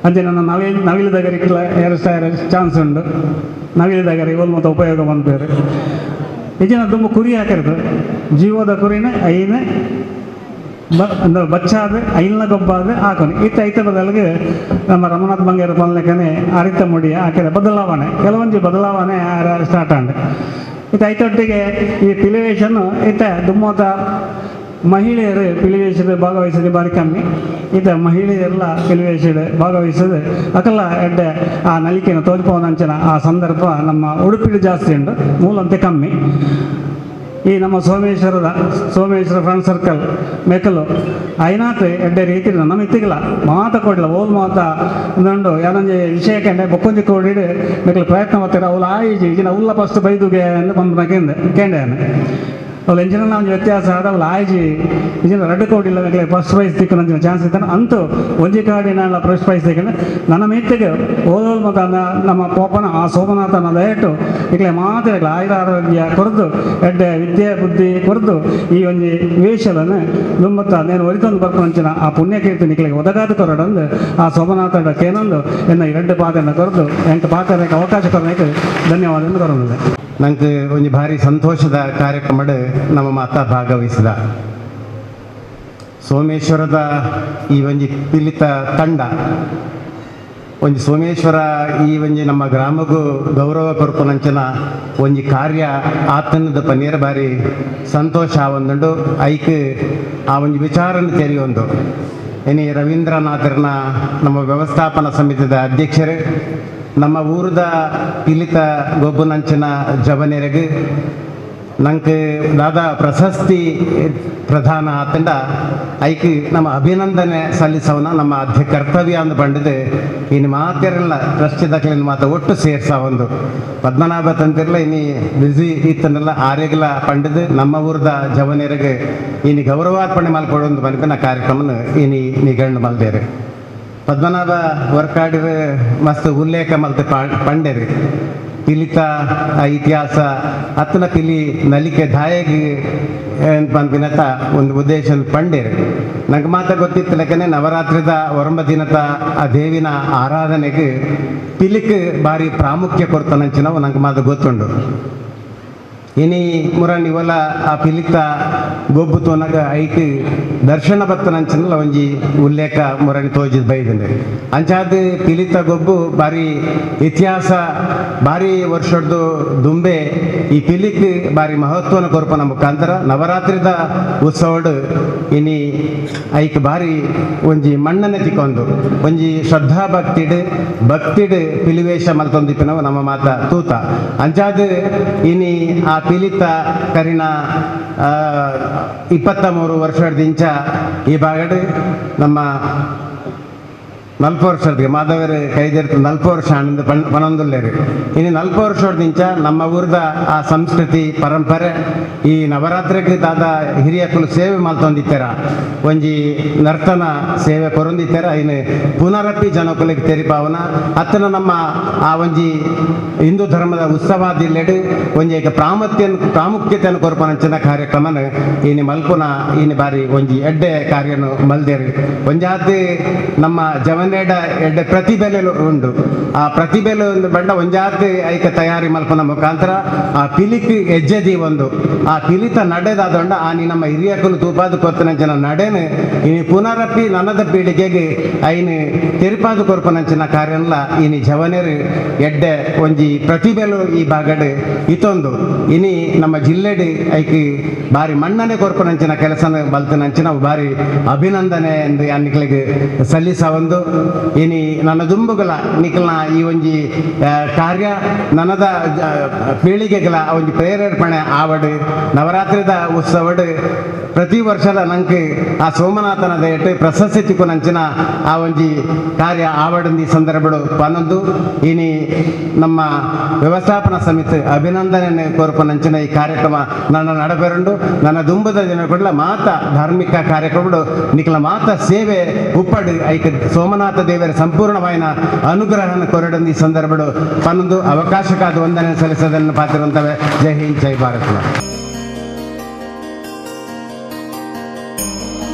ಅಂಚೆ ನನ್ನ ನವಿಲುದಗರಿಕ್ಲ ಅರೆಸ್ಟ್ ಆಯರೆ ಚಾನ್ಸ್ ಉಂಡು. ನವಿಲುದಗರಿ ಒಲ್ ಮತ್ತು ಉಪಯೋಗ ಬಂದ್ಬೇರು ಇಜಿನ ದುಂಬು ಕುರಿ ಹಾಕಿರ್ತದೆ ಜೀವದ ಕುರಿನ ಐನ ಅಂದ್ರೆ ಬಚ್ಚಾದ ಐಲ್ನ ಗೊಬ್ಬಾದ ಹಾಕೋನಿ. ಇತ್ತ ಐತ ಬದಲಿಗೆ ನಮ್ಮ ರಮನಾಥ್ ಬಂಗೇರ ಪಲ್ಲೆಕನೆ ಅರಿತ ಮುಡಿ ಹಾಕಿದ ಬದಲಾವಣೆ ಕೆಲವೊಂದು ಬದಲಾವಣೆ ಸ್ಟಾರ್ಟ್ ಆಂಡ್. ಇತ್ತ ಐತೊಟ್ಟಿಗೆ ಈ ಪಿಲಿವೇಷನ್ನು ಇತ್ತ ದುಮ್ಮೋತ ಮಹಿಳೆಯರು ಪಿಲಿವೇಷದ ಭಾಗವಹಿಸೋದು ಭಾರಿ ಕಮ್ಮಿ. ಇತ್ತ ಮಹಿಳೆಯರೆಲ್ಲ ಪಿಲಿವೇಷದ ಭಾಗವಹಿಸೋದು ಅಕಲ್ಲ ಎಡ್ಡೆ ಆ ನಲಿಕೆಯನ್ನು ತೋಜ್ಪೋನಂಚನ ಆ ಸಂದರ್ಭ ನಮ್ಮ ಉಡುಪಿಡು ಜಾಸ್ತಿ ಉಂಟು, ಮೂಲಂತೆ ಕಮ್ಮಿ. ಈ ನಮ್ಮ ಸೋಮೇಶ್ವರ ಫ್ರೆಂಡ್ ಸರ್ಕಲ್ ಮೆಕಲು ಐನಾತ್ ಎಡ್ಡೆ ರೀತಿ ನಮ್ಮ ಇತ್ತಿಗಲ ಮಾತ ಕೊಡ್ಲ ಓಲ್ ಮಾತ ಉಂಡು ಯಾನೊಂಜಿ ವಿಷಯಕ್ಕೆ ಬೊಕ್ಕೊಂಜಿ ಕೋಡಿಡು ಮೆಕಲು ಪ್ರಯತ್ನ ಮಾಡ್ತಾರೆ. ಅವಳು ಆಯಿಜಿ ಈಜಿನ ಉಲ್ಲ ಫಸ್ಟ್ ಬೈದುಗೆ ಅಂದು ಬಂದು ಕೇಂದ್ರ ಕೇಂದ್ರ ಅವಳು ಎಂಜಿನ ಒಂಜಿ ವ್ಯತ್ಯಾಸ ಆದ ಅವಳು ಆಯ್ಜಿ ಈಜಿನ ರಡ್ಡು ಕೋಡಿಲ್ಲ ಮೆಕ್ಲೆ ಫಸ್ಟ್ ಪ್ರೈಸ್ ತಿಕ್ಕನಂಚಿನ ಚಾನ್ಸ್ ಇತ್ತಾನೆ. ಅಂತೂ ಒಂಜಿ ಕಾಡಿನ ಫಸ್ಟ್ ಪ್ರೈಸ್ ತಿಕ್ಕಂಡು ನನ್ನ ಮಿತ್ತಿಗೆ ಓದೋಲ್ ಮತ್ತು ನಮ್ಮ ಪೋಪನ ಆ ಸೋಮನಾಥನ ದಯಟು ಈಗಲೇ ಮಾತಿರಲ್ಲ ಆಯುರ ಆರೋಗ್ಯ ಕೊರದು ಎಡ್ಡೆ ವಿದ್ಯೆ ಬುದ್ಧಿ ಕೊರದು ಈ ಒಂಜಿ ವೇಷಲನ್ನು ದುಂಬತ್ತ ನೇನು ಒರಿತೊಂದು ಬರ್ಪಂಚಿನ ಆ ಪುಣ್ಯಕೀರ್ತಿ ನಿಕ್ಲೆಗೆ ಒದಗಾದ ಕೊರಡಂದು ಆ ಸೋಮನಾಥನ ಕೇನೊಂದು ಎನ್ನ ಈ ಎರಡು ಪಾತ್ರನ ಕೊರದು ಎಂಟು ಪಾತ್ರಕ್ಕೆ ಅವಕಾಶ ಕೊರಕ್ಕೆ ಧನ್ಯವಾದ ಕೊರೊಂದಿದೆ. ನಂಗೆ ಒಂದು ಭಾರಿ ಸಂತೋಷದ ಕಾರ್ಯಕ್ರಮ ನಮ್ಮ ಮಾತಾ ಭಾಗವಹಿಸಿದ ಸೋಮೇಶ್ವರದ ಈ ಒಂಜಿ ಪಿಲಿತ ತಂಡ ಒಂಜಿ ಸೋಮೇಶ್ವರ ಈ ಒಂಜಿ ನಮ್ಮ ಗ್ರಾಮಗೂ ಗೌರವ ಕೊರ್ಪುನಂಚಿನ ಒಂಜಿ ಕಾರ್ಯ ಆತನದ ಪನ್ನೀರ ಬಾರಿ ಸಂತೋಷ ಒಂದುಂಡು. ಐಕ್ ಆ ಒಂಜಿ ವಿಚಾರನ ತೆರೆಯೊಂದು ಇನಿ ರವೀಂದ್ರನಾಥರನ ನಮ್ಮ ವ್ಯವಸ್ಥಾಪನಾ ಸಮಿತಿದ ಅಧ್ಯಕ್ಷರು ನಮ್ಮ ಊರದ ಪಿಲಿತ ಗೊಬ್ಬುನಂಚಿನ ಜವನೆರೆಗ್ ನಂಗೆ ದಾದಾ ಪ್ರಶಸ್ತಿ ಪ್ರಧಾನ ಆತಂಡ ಐಕ್ ನಮ್ಮ ಅಭಿನಂದನೆ ಸಲ್ಲಿಸವನ ನಮ್ಮ ಅಧ್ಯ ಕರ್ತವ್ಯ ಅಂದು ಬಂಡಿದೆ. ಇನ್ನು ಮಾತಿರಲ್ಲ ಟ್ರಸ್ಟಿದಕ್ಲಿನ ಮಾತು ಒಟ್ಟು ಸೇರ್ಸ ಒಂದು ಪದ್ಮನಾಭ ತಂತಿರಲ್ಲ ಇನ್ನು ಬ್ಯುಸಿ ಇತ್ತನ್ನೆಲ್ಲ ಆರೆಗಲ ಪಂಡಿದು ನಮ್ಮ ಊರದ ಜವನೆರೆಗೆ ಇನ್ನು ಗೌರವಾರ್ಪಣೆ ಮಲ್ಕೊಡೊಂದು ಮನಪಿನ ಕಾರ್ಯಕ್ರಮನ ಇನಿ ನಿಗಣ್ಣ ಮಲ್ದೇರು. ಪದ್ಮನಾಭ ವರ್ಕಾಡಿರ ಮಸ್ತ್ ಉಲ್ಲೇಖ ಮಲ್ತೆ ಪಂಡೇರಿ ಪಿಲಿತ ಇತಿಹಾಸ ಅತ್ತನ ಪಿಲಿ ನಲಿಕೆ ದಾಯಗಿ ಪನ್ಪಿನತ ಒಂದು ಉದ್ದೇಶ ಪಂಡೇರಿ. ನಂಗೆ ಮಾತ್ರ ಗೊತ್ತಿತ್ತು ಲೆಕ್ಕನೆ ನವರಾತ್ರಿದ ಒರಂಬ ದಿನದ ಆ ದೇವಿನ ಆರಾಧನೆಗೆ ಪಿಲಿಕ್ ಭಾರಿ ಪ್ರಾಮುಖ್ಯ ಕೊಡ್ತಾನಂಚಿನವು ನಂಗೆ ಮಾತ್ರ ಗೊತ್ತುಂಡು. ಇನಿ ಮುರನ್ ಇವಲ ಆ ಪಿಲಿತ ಗೊಬ್ಬು ತೋನಗ ಐಕ್ ದರ್ಶನ ಬತ್ತನಂಚಿನಲ್ಲ ಒಂಜಿ ಉಲ್ಲೇಖ ಮುರಣಿ ತೋಜಿದ ಬೈದಂಡೆ. ಅಂಚಾದ ಪಿಲಿತ ಗೊಬ್ಬು ಭಾರಿ ಇತಿಹಾಸ ಭಾರಿ ವರ್ಷದ್ದು ದುಂಬೆ ಈ ಪಿಲಿಕ್ ಭಾರಿ ಮಹತ್ವನ ಕೊರ್ಪನ ಮುಖಾಂತರ ನವರಾತ್ರಿದ ಉತ್ಸವಡು ಇನಿ ಐಕ್ ಭಾರಿ ಒಂಜಿ ಮಣ್ಣನೆ ತಿಕ್ಕೊಂದು ಒಂಜಿ ಶ್ರದ್ಧಾ ಭಕ್ತಿಡ್ ಭಕ್ತಿಡ್ ಪಿಲಿವೇಷ ಮಲ್ತೊಂದಿಪ್ಪಿನವು ನಮ್ಮ ಮಾತ ತೂತ. ಅಂಚಾದ ಇನಿ ಆ ಪಿಲಿತ ಕರಿನ 23 ವರ್ಷದಿಂಚ ಈ ಭಾಗಡ್ ನಮ್ಮ 40 ವರ್ಷದ ಮಾಧವರು ಕೈದಿರ್ತ 40 ವರ್ಷ ಆನಂದ ಪನೊಂದುಲ್ಲೇರು. ಇನ್ನು 40 ವರ್ಷದಿಂಚ ನಮ್ಮ ಊರದ ಆ ಸಂಸ್ಕೃತಿ ಪರಂಪರೆ ಈ ನವರಾತ್ರಿಗೆ ದಾದ ಹಿರಿಯಕುಲು ಸೇವೆ ಮಲ್ತೊಂದಿತ್ತರ ಒಂಜಿ ನರ್ತನ ಸೇವೆ ಕೊರೊಂದಿತ್ತರ ಇನ್ನು ಪುನರಪಿ ಜನಕುಲಿಗೆ ತೆರಿಪಾವನ ಅತ್ತನ ನಮ್ಮ ಆ ಒಂಜಿ ಹಿಂದೂ ಧರ್ಮದ ಉತ್ಸವಾದಿಲ್ಲೆಡು ಒಂಜಿ ಏಕ ಪ್ರಾಮುಖ್ಯತೆಯನ್ನು ಕೊರ್ಪನಂಚಿನ ಕಾರ್ಯಕ್ರಮನ ಇನಿ ಮಲ್ಪುನ ಇನಿ ಬಾರಿ ಒಂಜಿ ಎಡ್ಡೆ ಕಾರ್ಯನು ಮಲ್ದೇರು. ಒಂಜಾತಿ ನಮ್ಮ ಜವನ ಜನನೇಡ ಎಡ್ಡೆ ಪ್ರತಿಭೆಲೆ ಉಂಡು. ಆ ಪ್ರತಿಭೆಲೆ ಒಂದು ಬಂಡ ಒಂಜಾತಿ ಐಕ ತಯಾರಿ ಮಲ್ಪನ ಮುಖಾಂತರ ಆ ಪಿಲಿಕ್ ಹೆಜ್ಜೆದಿ ಒಂದು ಆ ಪಿಲಿತ ನಡೆದಾದೊಂಡ ಆ ನೀ ನಮ್ಮ ಹಿರಿಯಕುಲು ತೂಪಾದ ಕೊತ್ತನಂಚಿನ ನಡೆನು ಇನಿ ಪುನರಪ್ಪಿ ನನ್ನದ ಪೀಳಿಗೆಗೆ ಐನು ತೆರಿಪಾದ ಕೊರ್ಪನಂಚಿನ ಕಾರ್ಯನ್ಲ ಇನಿ ಜವನೇರು ಎಡ್ಡೆ ಒಂಜಿ ಪ್ರತಿಭೆಲು ಈ ಭಾಗಡ್ ಇತ್ತೊಂದು ಇನಿ ನಮ್ಮ ಜಿಲ್ಲೆಡ್ ಐಕ್ ಬಾರಿ ಮಣ್ಣನೆ ಕೊರ್ಪನಂಚಿನ ಕೆಲಸನ ಬಲ್ತನಂಚಿನ ಬಾರಿ ಅಭಿನಂದನೆ ಎಂದು ನಿಕ್ಲಿಗೆ ಸಲ್ಲಿಸ ಒಂದು ಇನಿ ನನ್ನ ದುಂಬುಗಳ ನಿಕ್ಲನ ಈ ಒಂಜಿ ಕಾರ್ಯ ನನ್ನದ ಪೀಳಿಗೆಗಳ ಒಂಜಿ ಪ್ರೇರೇಪಣೆ ಆವಡು ನವರಾತ್ರಿದ ಉತ್ಸವಡು ಪ್ರತಿ ವರ್ಷದ ನಂಗೆ ಆ ಸೋಮನಾಥನ ದಯಟು ಪ್ರಶಸ್ತಿ ತಿಕ್ಕುನಂಚಿನ ಆ ಒಂಜಿ ಕಾರ್ಯ ಆವಡಂದಿ ಸಂದರ್ಭಡು ಪನೊಂದು ಇನಿ ನಮ್ಮ ವ್ಯವಸ್ಥಾಪನಾ ಸಮಿತಿ ಅಭಿನಂದನೆ ಕೋರ್ಪನಂಚಿನ ಈ ಕಾರ್ಯಕ್ರಮ ನನ್ನ ನಡಬೆರಂಡು ನನ್ನ ದುಂಬದ ದಿನ ಕೂಡಲ ಮಾತ ಧಾರ್ಮಿಕ ಕಾರ್ಯಕ್ರಮಗಳು ನಿಕ್ಲ ಮಾತ ಸೇವೆ ಉಪ್ಪಡು ಐಕ ಸೋಮನಾಥ ದೇವರ ಸಂಪೂರ್ಣವಾಯಿನ ಅನುಗ್ರಹನ ಕೊರಡಂದು ಈ ಸಂದರ್ಭಡು ಪನ್ನೊಂದು ಅವಕಾಶಕ್ಕಾದ ವಂದನೆ ಸಲ್ಲಿಸೋದನ್ನು ಪಾತಿರುವಂತವೆ. ಜೈ ಹಿಂದ್, ಜೈ ಭಾರತ್.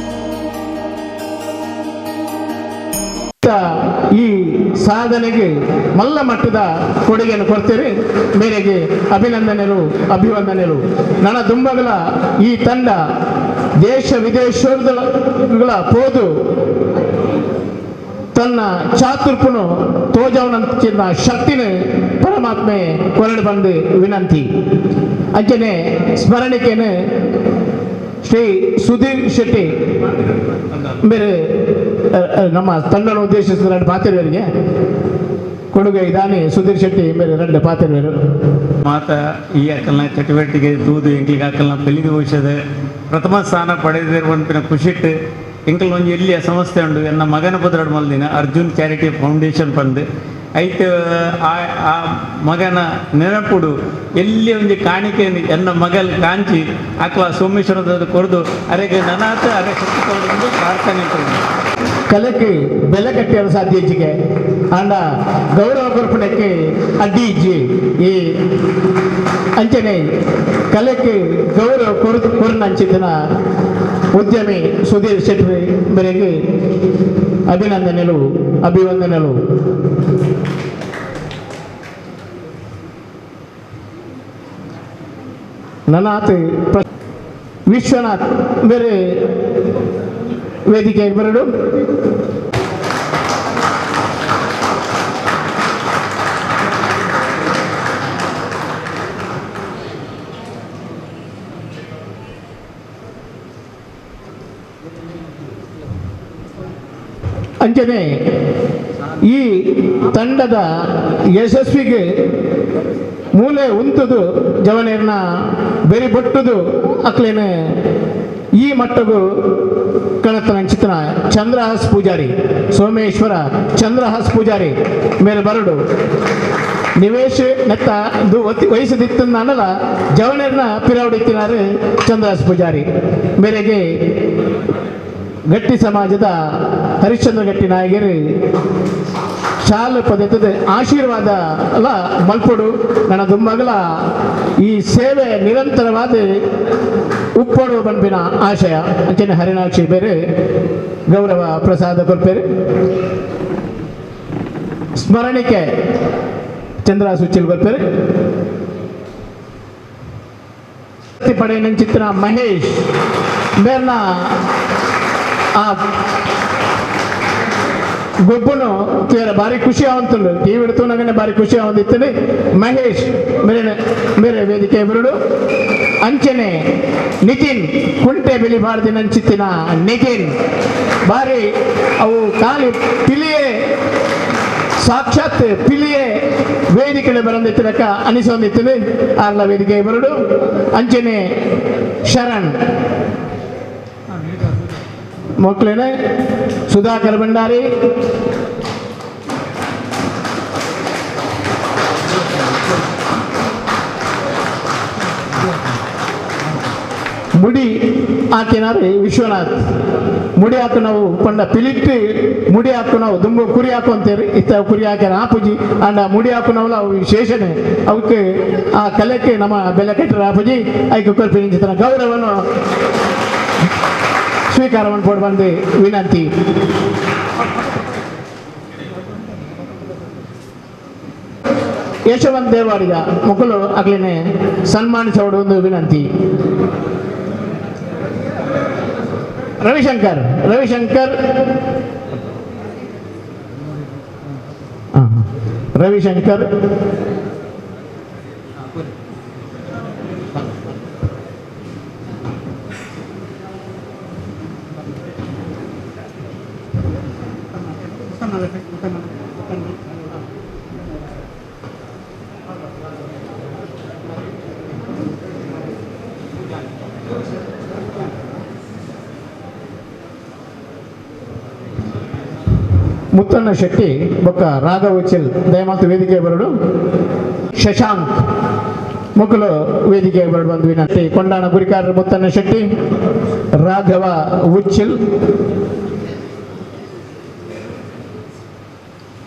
ಈ ಸಾಧನೆಗೆ ಮಲ್ಲ ಮಟ್ಟದ ಕೊಡುಗೆಯನ್ನು ಕೊಡ್ತೀರಿ, ಮೇರೆಗೆ ಅಭಿನಂದನೆಗಳು ಅಭಿವಂದನೆಗಳು. ನನ್ನ ದುಂಬಗಲ ಈ ತಂಡ ದೇಶ ವಿದೇಶಗಳ ಪೋದು ತನ್ನ ಚಾತುರ್ಪುನು ತೋಜವನಂಚಿನ ಶಕ್ತಿನ ಪರಮಾತ್ಮೆ ಕೊರಡು ಬಂದು ವಿನಂತಿ. ಅಂಚನೆ ಸ್ಮರಣಿಕೆಯನ್ನು ಶ್ರೀ ಸುಧೀರ್ ಶೆಟ್ಟಿ ಬೇರೆ ನಮ್ಮ ತಂಡವನ್ನು ಉದ್ದೇಶಿಸಿದ ಎರಡು ಪಾತಿರುವರಿಗೆ ಕೊಡುಗೆ ಇದಾನೆ ಸುಧೀರ್ ಶೆಟ್ಟಿ ಬೇರೆ ಎರಡು ಪಾತಿರುವರು. ಮಾತ ಈ ಅಕಲ್ನ ಚಟುವಟಿಕೆ ತೂದು ಎಂಕ್ಲಿಗೆ ಅಕಲ್ನ ಪೆಲಿದು ಔಷಧ ಪ್ರಥಮ ಸ್ಥಾನ ಪಡೆದಿರುವಂಪಿನ ಖುಷಿಟ್ಟು ಎಂಕಲ್ ಒಂಜಿ ಎಲ್ಲಿಯ ಸಂಸ್ಥೆ ಉಂಡು ಎನ್ನ ಮಗನ ಪುದರಡು ಮಲ್ದಿನ ಅರ್ಜುನ್ ಚಾರಿಟಿ ಫೌಂಡೇಶನ್ ಪಂದು ಐತ ಆ ಮಗನ ನೆನಪುಡು ಎಲ್ಲಿ ಒಂಜಿ ಕಾಣಿಕೆ ಎನ್ನ ಮಗಲ್ ಕಾಂಚಿ ಅಕ್ಲ ಸೋಮೇಶ್ವರದ ಕೊರದು ಅರೆಗೆ ನನಾತ ಅರೆ ಶಕ್ತಿ ಕೊರದು ಪ್ರಾರ್ಥನೆ ಕೊರದು. ಕಲೆಗೆ ಬೆಲೆ ಕಟ್ಟಿಯಲು ಸಾಧ್ಯ ಹೆಚ್ಚಿಗೆ ಅಂಡ ಗೌರವ ಕೊರ್ಪಣಕ್ಕೆ ಅಡ್ಡಿ ಇಜ್ಜಿ ಈ ಅಂಚನೆ ಕಲೆಗೆ ಗೌರವ ಕೊರದು ಕೊರನಂಚಿತನ ಉದ್ಯಮಿ ಸುಧೀರ್ ಶೆಟ್ಟಿ ಮೇರೆಗೆ ಅಭಿನಂದನೆಗಳು ಅಭಿವಂದನೆಗಳು. ನನಾಥ್ ವಿಶ್ವನಾಥ್ ಬೇರೆ ವೇದಿಕೆಗೆ ಬರಡು. ಅಂಚನೆ ಈ ತಂಡದ ಯಶಸ್ವಿಗೆ ಮೂಲೆ ಉಂತುದು ಜವನೇರ್ನ ಬೆರಿ ಬೊಟ್ಟುದು ಅಕ್ಲೇನೆ ಈ ಮಟ್ಟಗೂ ಕಣತನ ಚಿತ್ರ ಚಂದ್ರಹಾಸ್ ಪೂಜಾರಿ ಸೋಮೇಶ್ವರ ಚಂದ್ರಹಾಸ್ ಪೂಜಾರಿ ಮೇಲೆ ಬರಡು. ನಿವೇಶ್ ನೆತ್ತ ವಯಸ್ಸದಿತ್ತನ್ನಲ್ಲ ಜವನೇರ್ನ ಪಿರವಡಿತ್ತಿನಾರು ಚಂದ್ರಹಾಸ್ ಪೂಜಾರಿ ಮೇರೆಗೆ ಗಟ್ಟಿ ಸಮಾಜದ ಹರಿಶ್ಚಂದ್ರ ಗಟ್ಟಿ ನಾಯಕರು ಶಾಲು ಪದತದ ಆಶೀರ್ವಾದ ಅಲ್ಲ ಮಲ್ಪೊಡು. ನನ್ನ ದುಮ್ಮಗಲ ಈ ಸೇವೆ ನಿರಂತರವಾದ ಉಪ್ಪೊಡು ಬಂಪಿನ ಆಶಯ ಅಂಚನೆ ಹರಿಣಾಕ್ಷಿ ಬೇರೆ ಗೌರವ ಪ್ರಸಾದ ಕೊಲ್ಪೇರು. ಸ್ಮರಣಿಕೆ ಚಂದ್ರ ಸುಚಿಲ್ ಕೊಲ್ಪೇರು. ಪಡೆಯನಂಚಿತ್ರ ಮಹೇಶ್ ಬೇರ್ನ ಆ ಗೊಬ್ಬನು ತೀರ ಭಾರಿ ಖುಷಿ ಆವಂತುಂಡು ಟಿವಿ ಹಿಡಿತು ಭಾರಿ ಖುಷಿ ಆವಂದಿತ್ತನೆ ಮಹೇಶ್ ಮೇರೆ ಮೇರೆ ವೇದಿಕೆ ಬರುಡು. ಅಂಚನೆ ನಿತಿನ್ ಕುಂಟೆ ಬಿಳಿ ಬಾರ್ದಿನಂಚಿತ್ತಿನ ನಿತಿನ್ ಭಾರಿ ಅವು ಖಾಲಿ ಪಿಲಿಯೇ ಸಾಕ್ಷಾತ್ ಪಿಲಿಯೇ ವೇದಿಕೆ ಬರಂದಿತ್ತಿನಕ್ಕ ಅನಿಸೊಂದಿತ್ತನೆ ಆರ್ಲ ವೇದಿಕೆ ಬರುಡು. ಅಂಚನೆ ಶರಣ್ ಮಕ್ಕಳೇನೆ ಸುಧಾಕರ್ ಭಂಡಾರಿ ಮುಡಿ ಹಾಕಿನಾರು ವಿಶ್ವನಾಥ್ ಮುಡಿ ಹಾಕು ನಾವು ಪಂಡ ಪಿಲಿಟ್ಟು ಮುಡಿ ಹಾಕು ನಾವು ದುಂಬು ಕುರಿ ಹಾಕು ಅಂತೇರಿ ಇತ್ತ ಕುರಿ ಹಾಕ್ಯಾರ ಆಪುಜಿ ಅಂಡ ಮುಡಿ ಹಾಕು ನಾವು ಅವು ವಿಶೇಷಣೆ ಅವಕ್ಕೆ ಆ ಕಲೆಕ್ಕೆ ನಮ್ಮ ಬೆಲೆ ಕಟ್ಟರ ಆಪುಜಿ ಐಕೆ ಕೊಲ್ಪಿನ ಗೌರವವನ್ನು ಸ್ವೀಕಾರ ಮಾಡ್ಕೊಂಡು ಬಂದು ವಿನಂತಿ. Yashwant Devadiga ಮುಕುಲು ಅಕ್ಲೆನೆ ಸನ್ಮಾನಿಸೋಡು ಒಂದು ವಿನಂತಿ. ರವಿಶಂಕರ್ ರವಿಶಂಕರ್ ರವಿಶಂಕರ್ ಮುತ್ತಣ್ಣ ಶೆಟ್ಟಿ ಬೊಕ್ಕ ರಾಘವ ಉಚ್ಚಿಲ್ ದಯಮಾತು ವೇದಿಕೆ ಬರಡು. ಶಶಾಂಕ್ ಮುಕುಲು ವೇದಿಕೆ ಬರಡು ಬಂದು ವಿನಂತಿ. ಕೊಂಡಾಣ ಗುರಿಕಾರರು ಮುತ್ತಣ್ಣ ಶೆಟ್ಟಿ, ರಾಘವ ಉಚ್ಚಿಲ್,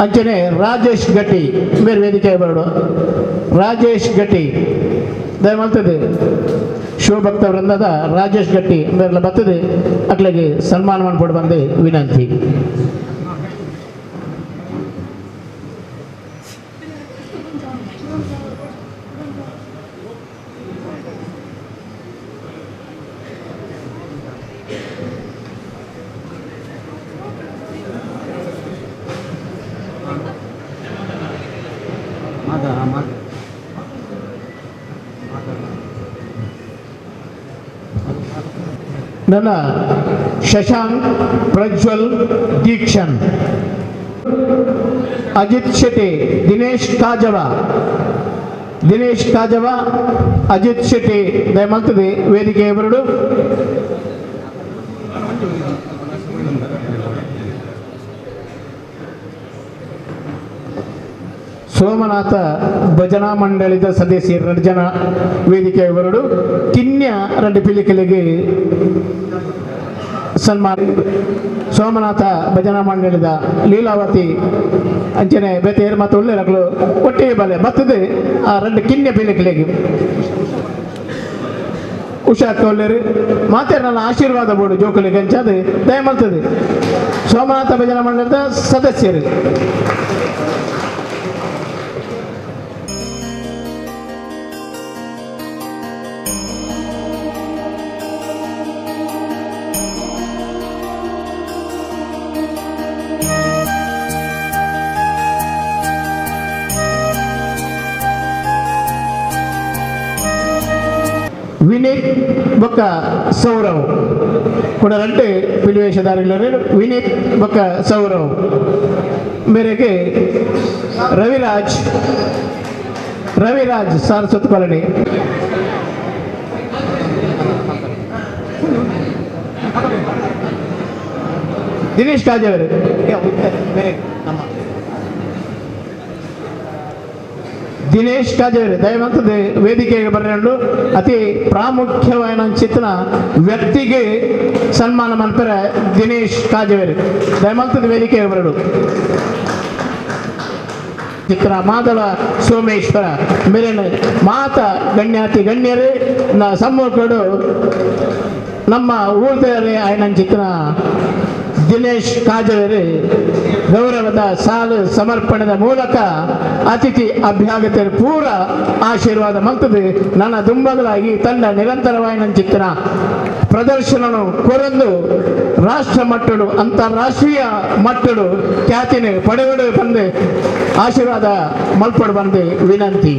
ಅಂಚನೆ ರಾಜೇಶ್ ಗಟ್ಟಿ ಬೇರೆ ವೇದಿಕೆ ಬರಡು. ರಾಜೇಶ್ ಗಟ್ಟಿ ದಯಮಾಲ್ತದೆ ಶಿವಭಕ್ತ ವೃಂದದ ರಾಜೇಶ್ ಗಟ್ಟಿ ಬೇರೆಲ್ಲ ಬರ್ತದೆ ಅಕ್ಲೆಗೆ ಸನ್ಮಾನ ಮಾಡ್ಕೊಡು ಬಂದು ವಿನಂತಿ. ನನ್ನ ಶಶಾಂಕ್, ಪ್ರಜ್ವಲ್, ದೀಕ್ಷನ್, ಅಜಿತ್ ಶೆಟ್ಟಿ, ದಿನೇಶ್ ಕಾಜವ, ದಿನೇಶ್ ಕಾಜವ, ಅಜಿತ್ ಶೆಟ್ಟಿ ದಯಮಾಲ್ತದೆ ವೇದಿಕೆ ಬರಡು. ಸೋಮನಾಥ ಭಜನಾ ಮಂಡಳಿದ ಸದಸ್ಯರು 2 ಜನ ವೇದಿಕೆ ಬರಡು. ಕಿನ್ಯ 2 ಪಿಲಿಕಲಿಗೆ ಸನ್ಮಾನ. ಸೋಮನಾಥ ಭಜನಾ ಮಂಡಳಿದ ಲೀಲಾವತಿ ಅಂಚನೆ ಬೇತೆ ಮತ್ತು ಒಳ್ಳೆ ರಕಲು ಒಟ್ಟಿಗೆ ಬಲೆ ಬರ್ತದೆ ಆ 2 ಕಿನ್ಯ ಪಿಲಿಕಲಿಗೆ ಉಷಾ ಕೌಲ್ಯರು ಮಾತೆ ನನ್ನ ಆಶೀರ್ವಾದ ಬೋಡು ಜೋಕುಲಿಗೆ ಅಂಚಾದ ದಯಮಾಲ್ತದೆ ಸೋಮನಾಥ ಭಜನಾ ಮಂಡಳದ ಸದಸ್ಯರು. ವಿನೀತ್ ಬೊಕ್ಕ ಸೌರವ್ ಕೂಡ 2 ಪಿಲಿವೇಶದಾರಿಗಳು ವಿನೀತ್ ಬೊಕ್ಕ ಸೌರವ್ ಮೇರೆಗೆ ರವಿರಾಜ್ ರವಿರಾಜ್ ಸಾರಸ್ವತ ಕಾಲೋನಿ. ದಿನೇಶ್ ಕಾಜವರು ದಿನೇಶ್ ಕಾಜೇರಿ ದಯವಂತದ ವೇದಿಕೆಗೆ ಬರಲು ಅತಿ ಪ್ರಾಮುಖ್ಯವಾದ ಚಿತ್ರ ವ್ಯಕ್ತಿಗೆ ಸನ್ಮಾನ ಮಾಡ್ತಾರೆ ದಿನೇಶ್ ಕಾಜೇರಿ ದಯವಂತದ ವೇದಿಕೆಗೆ ಬರಲು. ಚಿತ್ರ ಮಾಧವ ಸೋಮೇಶ್ವರ ಮೇಲಿನ ಮಾತ ಗಣ್ಯಾತಿ ಗಣ್ಯರೇ ನ ಸಮ್ಮುಖಡು ನಮ್ಮ ಊರ್ದರೆ ಆಯ್ನ ಚಿತ್ರ ದಿನೇಶ್ ಕಾಜವೇರಿ ಗೌರವದ ಸಾಲು ಸಮರ್ಪಣೆಯ ಮೂಲಕ ಅತಿಥಿ ಅಭ್ಯಾಗತರ ಪೂರ ಆಶೀರ್ವಾದ ಮಂತದೆ ನನ್ನ ದುಂಬಗಲ ಈ ತಂಡ ನಿರಂತರವಾಗಿ ಚಿತ್ರ ಪ್ರದರ್ಶನನು ಕೊರಂದು ರಾಷ್ಟ್ರ ಮಟ್ಟಡು ಅಂತಾರಾಷ್ಟ್ರೀಯ ಮಟ್ಟಡು ಖ್ಯಾತಿನ ಪಡೆಯಡು ಬಂದು ಆಶೀರ್ವಾದ ಮಲ್ಪಡು ಬಂದು ವಿನಂತಿ.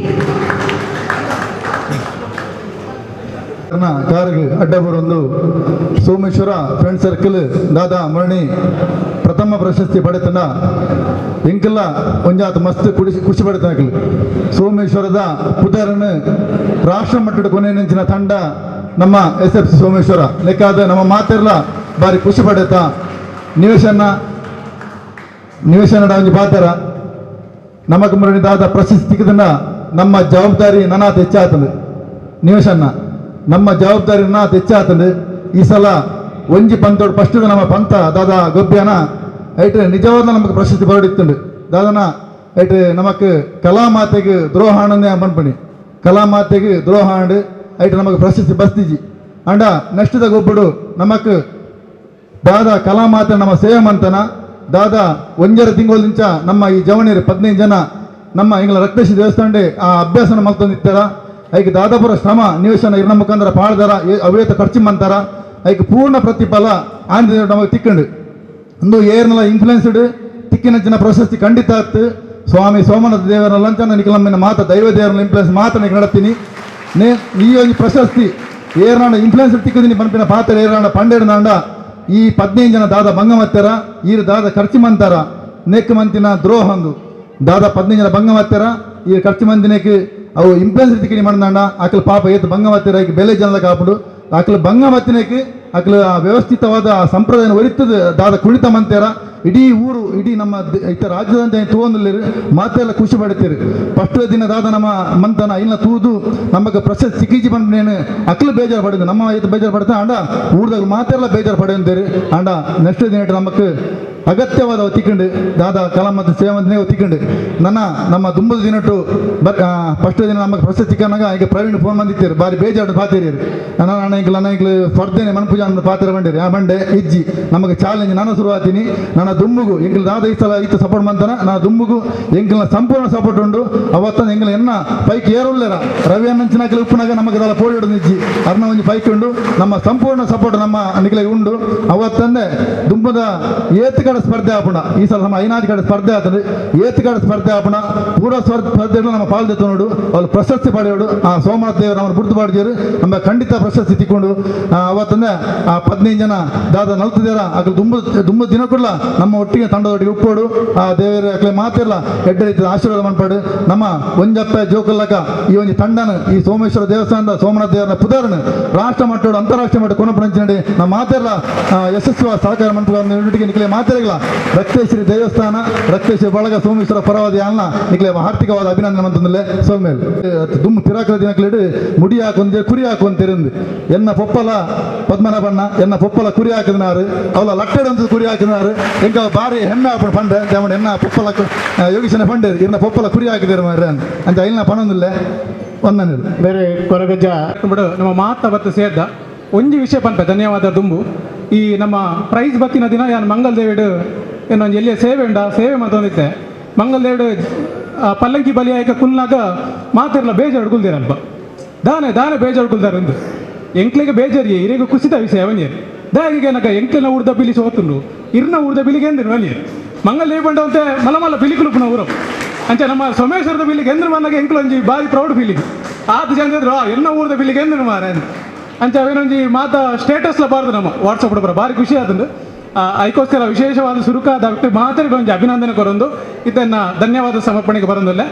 ಕಾರ್ಗೆ ಅಡ್ಡಬರೊಂದು ಸೋಮೇಶ್ವರ ಫ್ರೆಂಡ್ ಸರ್ಕಲ್ ದಾದಾ ಮರಣಿ ಪ್ರಥಮ ಪ್ರಶಸ್ತಿ ಪಡೆತನ ಎಂಕೆಲ್ಲ ಒಂಜಾತ ಮಸ್ತ್ ಖುಷಿ ಪಡೆತನ ಸೋಮೇಶ್ವರದ ಪುದರನ್ನು ರಾಷ್ಟ್ರ ಮಟ್ಟದ ಕೊನೆ ನೆಂಚಿನ ತಂಡ ನಮ್ಮ ಎಸ್ ಎಫ್ ಸೋಮೇಶ್ವರ ಲೆಕ್ಕಾದ ನಮ್ಮ ಮಾತೆಲ್ಲ ಭಾರಿ ಖುಷಿ ಪಡೆತ. ನಿವೇಶನ ನಿವೇಶನ ಒಂಜಿ ಪಾತ್ರ ನಮಕ್ ಮುರಣಿ ದಾದ ಪ್ರಶಸ್ತಿ ತಿಕ್ಕದನ್ನ ನಮ್ಮ ಜವಾಬ್ದಾರಿ ನನಾತ್ ಹೆಚ್ಚಾತಂದು ನಿವೇಶನ ನಮ್ಮ ಜವಾಬ್ದಾರಿ ನನಾತ್ ಹೆಚ್ಚಾತಂದು. ಈ ಸಲ ಒಂಜಿ ಪಂತೋಡು ಫಸ್ಟ್ ನಮ್ಮ ಪಂತ ದಾದಾ ಗೊಬ್ಬಿಯನ ಐಟ್ ನಿಜವಾದ ನಮಗೆ ಪ್ರಶಸ್ತಿ ಬರಡಿತ್ತುಂಡು ದಾದನ ಐಟ್ ನಮಕ್ ಕಲಾಮಾತೆಗೆ ದ್ರೋಹ ಆನಂದೇ ಪನ್ಪಣಿ ಕಲಾಮಾತೆಗೆ ದ್ರೋಹ ಆಂಡ್ ಐಟ್ ನಮಗೆ ಪ್ರಶಸ್ತಿ ಬಸ್ತಿಜಿ ಅಂಡ ನೆಕ್ಸ್ಟ್ ಗೊಬ್ಬಡು ನಮಕ್ ದಾದಾ ಕಲಾಮಾತೆ ನಮ್ಮ ಸೇವೆ ಮಂತನ ದಾದಾ 1.5 ತಿಂಗಳಿಂಚ ನಮ್ಮ ಈ ಜವಣಿಯರು 15 ಜನ ನಮ್ಮ ಎಂಗ್ಲ ರಕ್ತೇಶ್ ದೇವಸ್ಥಾನ ಆ ಅಭ್ಯಾಸನ ಮಲ್ತೊಂದಿತ್ತಾರ. ಐಕ್ ದಾದಾಪುರ ಶ್ರಮ ನಿವೇಶನ ಇರ್ನ ಮುಖಾಂತರ ಪಾಳ್ದಾರ, ಅವೇತ ಖರ್ಚು ಮಂತಾರ. ಐಕ್ ಪೂರ್ಣ ಪ್ರತಿಫಲ ಆಂಧ್ರ ನಮಗೆ ತಿಕ್ಕಂಡು ಒಂದು ಏರ್ನಲ ಇನ್ಫ್ಲುಯೆನ್ಸ್ಡ್ ತಿಕ್ಕಿನಂಚಿನ ಪ್ರಶಸ್ತಿ ಖಂಡಿತ ಆತ್ತು. ಸ್ವಾಮಿ ಸೋಮನಾಥ ದೇವರ ಲಂಚನ ನಿಖಲಮ್ಮಿನ ಮಾತ ದೈವ ದೇವರ ಇನ್ಫ್ಲುಯೆನ್ಸ್ ಮಾತ್ರ ನಡತೀನಿ. ನೇ ಈ ಒಂದು ಪ್ರಶಸ್ತಿ ಏರ್ನಾಂಡ ಇನ್ಫ್ಲುಯೆನ್ಸ್ ತಿಕ್ಕದಿನಿ ಪನ್ಪಿನ ಪಾತ್ರ ಏರ್ನಾಂಡ ಪಂಡೇರ್ನಾಂಡ ಈ 15 ಜನ ದಾದ ಭಂಗ ಮತ್ತಾರ, ಈರು ದಾದ ಖರ್ಚು ಮಂತಾರ ನೆಕ್ ಮಂತಿನ ದ್ರೋಹಂದು ದಾದ 15 ಜನ ಭಂಗ ಮತ್ತಾರ ಈ ಖರ್ಚು ಮಂದಿನಕ್ಕೆ ಅವು ಇನ್ಫ್ಲುಯೆನ್ಸ್ ತಿಕ್ಕಿನಿ ಮಂದಾಂಡ ಆಕಲ ಪಾಪ ಏತು ಭಂಗ ಮತ್ತಾರ ಈಗ ಬೆಲೆ ಜನಲ ಕಾಪುಡು ಆಕಲ ಭಂಗ ಮತ್ತಿನಕ್ಕೆ ಆಕಲ ವ್ಯವಸ್ಥಿತವಾದ ಸಂಪ್ರದಾಯ ಒರಿತದ ದಾದ ಕುಣಿತ ಮಂತಾರ. ಇಡೀ ಊರು ಇಡೀ ನಮ್ಮ ಇತ್ತ ರಾಜ್ಯದಂತ ತೂವೊಂದುಲ್ಲೇರು ಮಾತೆಲ್ಲ ಖುಷಿ ಪಡ್ತೀರಿ. ಫಸ್ಟ್ ದಿನ ದಾದ ನಮ್ಮ ಮಂತನ ಇಲ್ಲ ತೂದು ನಮಗೆ ಪ್ರಶಸ್ತಿ ಸಿಕ್ಕಿಜಿ ಬಂದ್ನೇನು ಅಕ್ಲು ಬೇಜಾರು ಪಡೆದು ನಮ್ಮ ಐತು ಬೇಜಾರು ಪಡ್ತಾ ಅಂಡ ಊರ್ದಾಗ ಮಾತೆಲ್ಲ ಬೇಜಾರು ಪಡೆಯುತ್ತೀರಿ. ಅಂಡ ನೆಕ್ಸ್ಟ್ ದಿನ ನಮಕ್ ಅಗತ್ಯವಾದ ತಿಕ್ಕಂಡು ದಾದ ಕಲಾ ಮತ್ತು ಸೇವಂತನೇ ತಿಕ್ಕಂಡು ನನ್ನ ನಮ್ಮ ದುಂಬದ ದಿನಟ್ಟು ಬರ್ ಫಸ್ಟ್ ದಿನ ನಮಗೆ ಪ್ರಶಸ್ತಿ ಸಿಕ್ಕನಾಗ ಈಗ ಪ್ರವೀಣ್ ಫೋನ್ ಬಂದಿತ್ತೀರಿ, ಭಾರಿ ಬೇಜಾರು ಪಾತೀರಿ. ನನ್ನ ಅಣ್ಣ ನನ್ನ ಸ್ಪರ್ಧೆನೆ ಮನ್ಪೂಜೆ ಅಂತ ಪಾತ್ರ ಬಂಡಿರಿ. ಆ ಬಂಡೆ ಇಜ್ಜಿ ನಮಗೆ ಚಾಲೆಂಜ್ ನಾನು ಶುರುವಾತೀನಿ. ನನ್ನ ದುಂಬುಗು ಎಂಗ್ಲ ದಾದ ಈ ಸಲ ಇತ್ತು ಸಪೋರ್ಟ್ ಮಂತನ ನನ್ನ ದುಂಬುಗು ಎಂಗ್ಲ ಸಂಪೂರ್ಣ ಸಪೋರ್ಟ್ ಉಂಡು. ಅವತ್ತ ಎಂಗ್ಲ ಎನ್ನ ಪೈಕ್ ಏರುಲ್ಲೇರ ರವಿ ಅನ್ನಂಚಿನ ಉಪ್ಪುನಾಗ ನಮಗೆ ದಾಲ ಪೋಡಿ ಹಿಡಿದು ಇಜ್ಜಿ ಅರ್ನ ಒಂಜಿ ಪೈಕ್ ಉಂಡು. ನಮ್ಮ ಸಂಪೂರ್ಣ ಸಪೋರ್ಟ್ ನಮ್ಮ ನಿಗ್ಲಿಗೆ ಉಂಡು. ಅವತ್ತಂದೆ ದುಂಬದ ಏತು ಕಡೆ ಸ್ಪರ್ಧೆ ಆಪಣ ಈ ಸಲ ನಮ್ಮ ಐನಾಜ್ ಕಡೆ ಸ್ಪರ್ಧೆ ಆಗ್ತದೆ. ಏತು ಕಡೆ ಸ್ಪರ್ಧೆ ಆಪಣ ಪೂರ ಸ್ಪರ್ಧೆ ನಮ್ಮ ಪಾಲ್ದೆತ್ತು ನೋಡು ಅವ್ರು ಪ್ರಶಸ್ತಿ ಪಡೆಯೋಡು. ಆ ಸೋಮನಾಥ ದೇವರು ನಮ್ಮನ್ನು ಬುಡ್ದು ಮಾಡಿದ್ರು ನಮ್ಮ ಖಂಡಿತ ಪ್ರಶಸ್ತಿ ತಿಕ್ಕೊಂಡು ಅವತ್ತಂದೆ ಆ 15 ಜನ ದಾದ ನಲ್ತದೇರ ಅಕಲ್ ದುಂಬ ದುಂಬ ದಿನ ಕೂಡ ನಮ್ಮ ಒಟ್ಟಿಗೆ ತಂಡದೊಟ್ಟಿಗೆ ಉಪ್ಪೋಡು. ಆ ದೇವರ ಅಕ್ಲೆ ಮಾತಿರಲ್ಲ ಎಡ್ಡ ರೀತಿಯ ಆಶೀರ್ವಾದ ಮನ್ಪಾಡು. ನಮ್ಮ ಒಂಜಪ್ಪ ಜೋಕಲ್ಲಕ ಈ ಒಂದು ತಂಡನ ಈ ಸೋಮೇಶ್ವರ ದೇವಸ್ಥಾನದ ಸೋಮನಾಥ ದೇವರ ಪುದಾರನ ರಾಷ್ಟ್ರ ಮಟ್ಟೋಡು ಅಂತಾರಾಷ್ಟ್ರೀಯ ಮಟ್ಟ ಕೊನಪಂಚಿನಡಿ ನಮ್ಮ ಮಾತಿರಲ್ಲ ಯಶಸ್ವಿ ಸಹಕಾರ ಮನ್ಪು ನಿಕ್ಲೆ ಮಾತಿರಲ್ಲ. ರಕ್ತೇಶ್ವರಿ ದೇವಸ್ಥಾನ ರಕ್ತೇಶ್ವರಿ ಬಳಗ ಸೋಮೇಶ್ವರ ಪರವಾದಿ ಅಲ್ಲ ನಿಕ್ಲೆ ಹಾರ್ದಿಕವಾದ ಅಭಿನಂದನೆ ಮಂತಂದಲ್ಲೇ ಸೋಮೇಲ್ ದುಮ್ಮ ಪಿರಾಕರ ದಿನಕ್ಲಿಡು ಮುಡಿ ಹಾಕೊಂದೆ ಕುರಿ ಹಾಕೊಂತಿರಂದು ಎನ್ನ ಪೊಪ್ಪಲ ಪದ್ಮನಾಭಣ್ಣ ಎನ್ನ ಪೊಪ್ಪಲ ಕುರಿ ಹಾಕಿದನಾರು ಅವಳ ಲಟ್ಟೆಡಂತ ಕುರಿ ಹಾಕಿದನಾರು ಎಂಕ ಭಾರಿ ಹೆಮ್ಮೆ ಆಪಣ ಪಂಡೆ ದೇವಣ್ಣ ಎನ್ನ ಪೊಪ್ಪಲ ಯೋಗೀಶನ ಪಂಡೆ ಇನ್ನ ಪೊಪ್ಪಲ ಕುರಿ ಹಾಕಿದಿರ ಮಾರ್ರೆ ಅಂತ ಐಲ್ನ ಪಣೊಂದಿಲ್ಲ ಒಂದನೇ ಬೇರೆ ಕೊರಗಜ್ಜ ಬಿಡು ನಮ್ಮ ಮಾತ ಬತ್ತು ಸೇರ್ದ ಒಂಜಿ ವಿಷಯ ಪನ್ಪೆ ಧನ್ಯವಾದ ದುಂಬು. ಈ ನಮ್ಮ ಪ್ರೈಸ್ ಬತ್ತಿನ ದಿನ ಯಾನ್ ಮಂಗಲ್ ದೇವಿಡು ಏನೊಂದು ಎಲ್ಲಿಯ ಸೇವೆ ಉಂಡ ಸೇವೆ ಮತ್ತೊಂದಿತ್ತೆ ಮಂಗಲ್ ದೇವಿಡು ಪಲ್ಲಂಕಿ ಬಲಿಯಾಯಕ ಕುಲ್ನಾಗ ಮಾತಿರಲ್ಲ ಬೇಜಾರು ಕುಲ್ದಿರಲ್ಪ ದಾನೆ ದಾನೆ ಬೇಜಾರು ಕುಲ್ದಾರಂದು ಎಂಕ್ಲಿಗೆ ಬೇಜಾರಿ ಇರಿಗೂ ಕುಸಿತ ವಿಷಯ ಅವನಿಯರ್ ದಾಯಿಗೆ ಏನಕ ಎಂಕ್ಲಿನ ಊರ್ದ ಬಿಲಿ ಸೋತುಂಡು ಇರ್ನ ಊರ್ದ ಬಿಲಿಗೆ ಎಂದಿರು ಅವನಿಯರ್ ಮಂಗಲ್ ದೇವಿ ಬಂಡವಂತೆ ಮಲ ಮಲ ಬಿಲಿಕುಲುಪುನ ಊರು ಅಂಚೆ ನಮ್ಮ ಸೋಮೇಶ್ವರದ ಬಿಲ್ಲಿಗೆ ಎಂದ್ರು ಮನ್ನಾಗ ಎಂಕ್ಲೊಂಜಿ ಬಾರಿ ಪ್ರೌಡ್ ಫೀಲಿಂಗ್ ಆತ ಜನ ಇದ್ರು ಎನ್ನ ಊರ್ದ ಬಿಲ್ಲಿಗೆ ಎಂದ್ರು ಮಾರ ಅಂಚೆ ಅವೇನೊಂಜಿ ಮಾತ ಸ್ಟೇಟಸ್ಲ ಬಾರ್ದು ನಮ್ಮ ವಾಟ್ಸಪ್ ಬರ ಭಾರಿ ಖುಷಿ ಆತಂದು. ಅದಕ್ಕೋಸ್ಕರ ವಿಶೇಷವಾದ ಸುರುಕಾದ ಮಾತರಿಗೆ ಒಂಜಿ ಅಭಿನಂದನೆ ಕೊರೊಂದು ಇದನ್ನು ಧನ್ಯವಾದ ಸಮರ್ಪಣೆಗೆ ಬರೋದಿಲ್ಲ.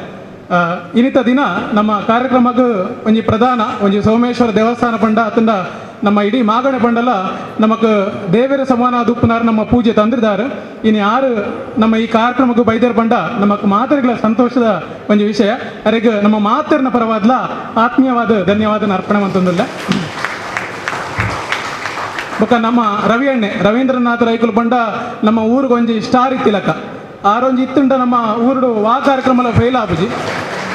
ಇನ್ನಿತ ದಿನ ನಮ್ಮ ಕಾರ್ಯಕ್ರಮಕ್ಕೆ ಒಂಜಿ ಪ್ರಧಾನ ಒಂಜಿ ಸೋಮೇಶ್ವರ ದೇವಸ್ಥಾನ ಪಂಡ ಅತಂಡ ನಮ್ಮ ಇಡೀ ಮಾಗಣೆ ಪಂಡಲ ನಮಕ್ ದೇವರ ಸಮಾನ ದುಪ್ಪನಾರು ನಮ್ಮ ಪೂಜೆ ತಂದಿದ್ದಾರೆ. ಇನ್ನು ಯಾರು ನಮ್ಮ ಈ ಕಾರ್ಯಕ್ರಮಕ್ಕೆ ಬೈದೇರ್ ಪಂಡ ನಮಕ್ ಮಾತರಿಗಳ ಸಂತೋಷದ ಒಂಜಿ ವಿಷಯ. ಅರೆಗೆ ನಮ್ಮ ಮಾತರಿನ ಪರವಾದ್ಲ ಆತ್ಮೀಯವಾದ ಧನ್ಯವಾದ ಅರ್ಪಣೆ ಅಂತಂದಿಲ್ಲ. ಬೊಕ್ಕ ನಮ್ಮ ರವಿ ಅಣ್ಣೆ ರವೀಂದ್ರನಾಥ್ ರೈಕುಲ್ ಬಂಡ ನಮ್ಮ ಊರಿಗೊಂಜಿ ಸ್ಟಾರ್ ಇತ್ತಿಲಕ್ಕ ಆರೊಂಜಿ ಇತ್ತುಂಡ ನಮ್ಮ ಊರುಡು ವಾ ಕಾರ್ಯಕ್ರಮ ಫೇಲ್ ಆಪುಜಿ.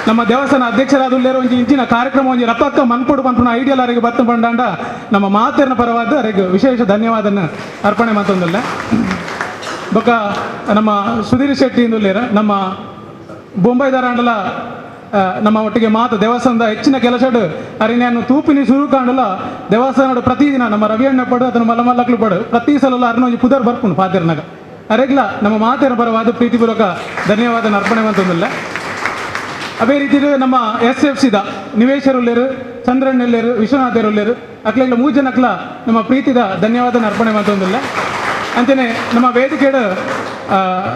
ನಮ್ಮ ದೇವಸ್ಥಾನ ಅಧ್ಯಕ್ಷರಾದ ಒಂಜಿ ಇಂಚಿನ ಕಾರ್ಯಕ್ರಮ ಒಂಜಿ ರಪಕ್ಕ ಮನ್ಪುಡು ಪನ್ಪುನ ಐಡಿಯಲ್ ಅರೆಗೆ ಬತ್ತು ಬಂಡಾಂಡ ನಮ್ಮ ಮಾತೆರ್ನ ಪರವಾದ ಅರೆಗೆ ವಿಶೇಷ ಧನ್ಯವಾದನ ಅರ್ಪಣೆ ಮಾತೊಂದಿಲ್ಲ. ಬೊಕ್ಕ ನಮ್ಮ ಸುಧೀರ್ ಶೆಟ್ಟಿ ಇಂದುಲ್ಲೇರ ನಮ್ಮ ಬೊಂಬೈದಾರಾಂಡಲ ನಮ್ಮ ಒಟ್ಟಿಗೆ ಮಾತು ದೇವಸ್ಥಾನದ ಹೆಚ್ಚಿನ ಕೆಲಸಡು ಅರಿನ್ಯಾನು ತೂಪಿನಿ ಸುರು ಕಾಂಡಲ ದೇವಸ್ಥಾನಡು ಪ್ರತಿದಿನ ನಮ್ಮ ರವಿಯಣ್ಣ ಪಡು ಅದನ್ನು ಮಲ್ಲಮಲ್ಲಕ್ಲು ಪಡು ಪ್ರತಿ ಸಲ ಅರ್ನೊಂಜಿ ಪುದರ್ ಬರ್ಪುಂಡು ಪಾತೆರ್ನಾಗ ಅರೆಗ್ಲ ನಮ್ಮ ಮಾತೆರ ಪರವಾದ ಪ್ರೀತಿಪೂರ್ವಕ ಧನ್ಯವಾದ ಅರ್ಪಣೆ ಅಂತಂದಿಲ್ಲ. ಅದೇ ರೀತಿ ನಮ್ಮ ಎಸ್ ಎಫ್ ಸಿದ ನಿವೇಶರುಲ್ಲೇರು ಚಂದ್ರಣ್ಣಲ್ಲೇರು ವಿಶ್ವನಾಥರುಲ್ಲೇರು ಅಕ್ಲೆಗ್ಲ ಮೂರು ಜನಕ್ಲ ನಮ್ಮ ಪ್ರೀತಿದ ಧನ್ಯವಾದ ಅರ್ಪಣೆ ಅಂತಂದಿಲ್ಲ. ಅಂತೆಯೇ ನಮ್ಮ ವೇದಿಕೆಡು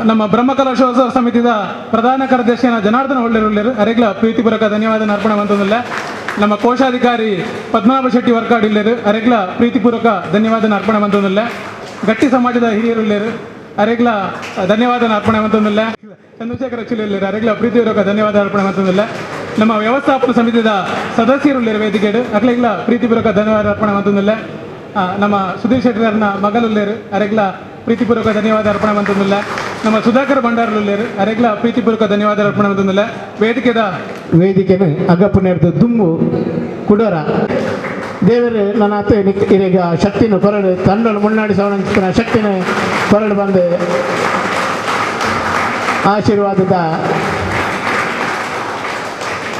ನಮ್ಮ ಬ್ರಹ್ಮಕಲಶೋತ್ಸವ ಸಮಿತಿದ ಪ್ರಧಾನ ಕಾರ್ಯದರ್ಶಿನ ಜನಾರ್ದನ ಹೊಳ್ಳೆರುಲ್ಲೇರು ಅರೆಗ್ಲ ಪ್ರೀತಿಪೂರ್ವಕ ಧನ್ಯವಾದ ಅರ್ಪಣೆ ಅಂತಂದಿಲ್ಲ. ನಮ್ಮ ಕೋಶಾಧಿಕಾರಿ ಪದ್ಮನಾಭ ಶೆಟ್ಟಿ ವರ್ಕಾಡಿಲ್ಲೇರು ಅರೆಗ್ಲ ಪ್ರೀತಿಪೂರ್ವಕ ಧನ್ಯವಾದ ಅರ್ಪಣೆ ಅಂತಂದಿಲ್ಲ. ಗಟ್ಟಿ ಸಮಾಜದ ಹಿರಿಯರುಲ್ಲೇರು ಅರೆಗ್ಲ ಧನ್ಯವಾದ ಅರ್ಪಣೆ ಅಂತಂದಿಲ್ಲ. ಚಂದ್ರಶೇಖರ ಚಿಲ್ಲೇರು ಅರೆಗ್ಲ ಪ್ರೀತಿಪೂರ್ವಕ ಧನ್ಯವಾದ ಅರ್ಪಣೆ ಅಂತಂದಿಲ್ಲ. ನಮ್ಮ ವ್ಯವಸ್ಥಾಪನಾ ಸಮಿತಿದ ಸದಸ್ಯರುಲ್ಲೇರು ವೇದಿಕೆಡು ಅಕ್ಲೆಗ್ಲ ಪ್ರೀತಿಪೂರ್ವಕ ಧನ್ಯವಾದ ಅರ್ಪಣೆ ಅಂತಂದಿಲ್ಲ. ನಮ್ಮ ಸುಧೀರ್ ಶೆಟ್ಟಿರನ್ನ ಮಗಲುಲ್ಲೇರು ಅರೆಗ್ಲ ಪ್ರೀತಿಪೂರ್ವಕ ಧನ್ಯವಾದ ಅರ್ಪಣೆ ಅಂತಂದಿಲ್ಲ. ನಮ್ಮ ಸುಧಾಕರ್ ಭಂಡಾರಲುಲ್ಲೇರು ಅರೆಗ್ಲ ಪ್ರೀತಿಪೂರ್ವಕ ಧನ್ಯವಾದ ಅರ್ಪಣೆ ಅಂತಂದಿಲ್ಲ. ವೇದಿಕೆದ ವೇದಿಕೆನ ಅಗಪುನೇರ್ದ ದುಂಬು ಕುಡೋರ ದೇವರು ನನ್ನ ಅತ್ತೆ ಈಗ ಶಕ್ತಿನ ಕೊರಡು ತಂಡನ್ನು ಮುನ್ನಡೆಸೋಣ ಶಕ್ತಿನ ಕೊರಡು ಬಂದು ಆಶೀರ್ವಾದದ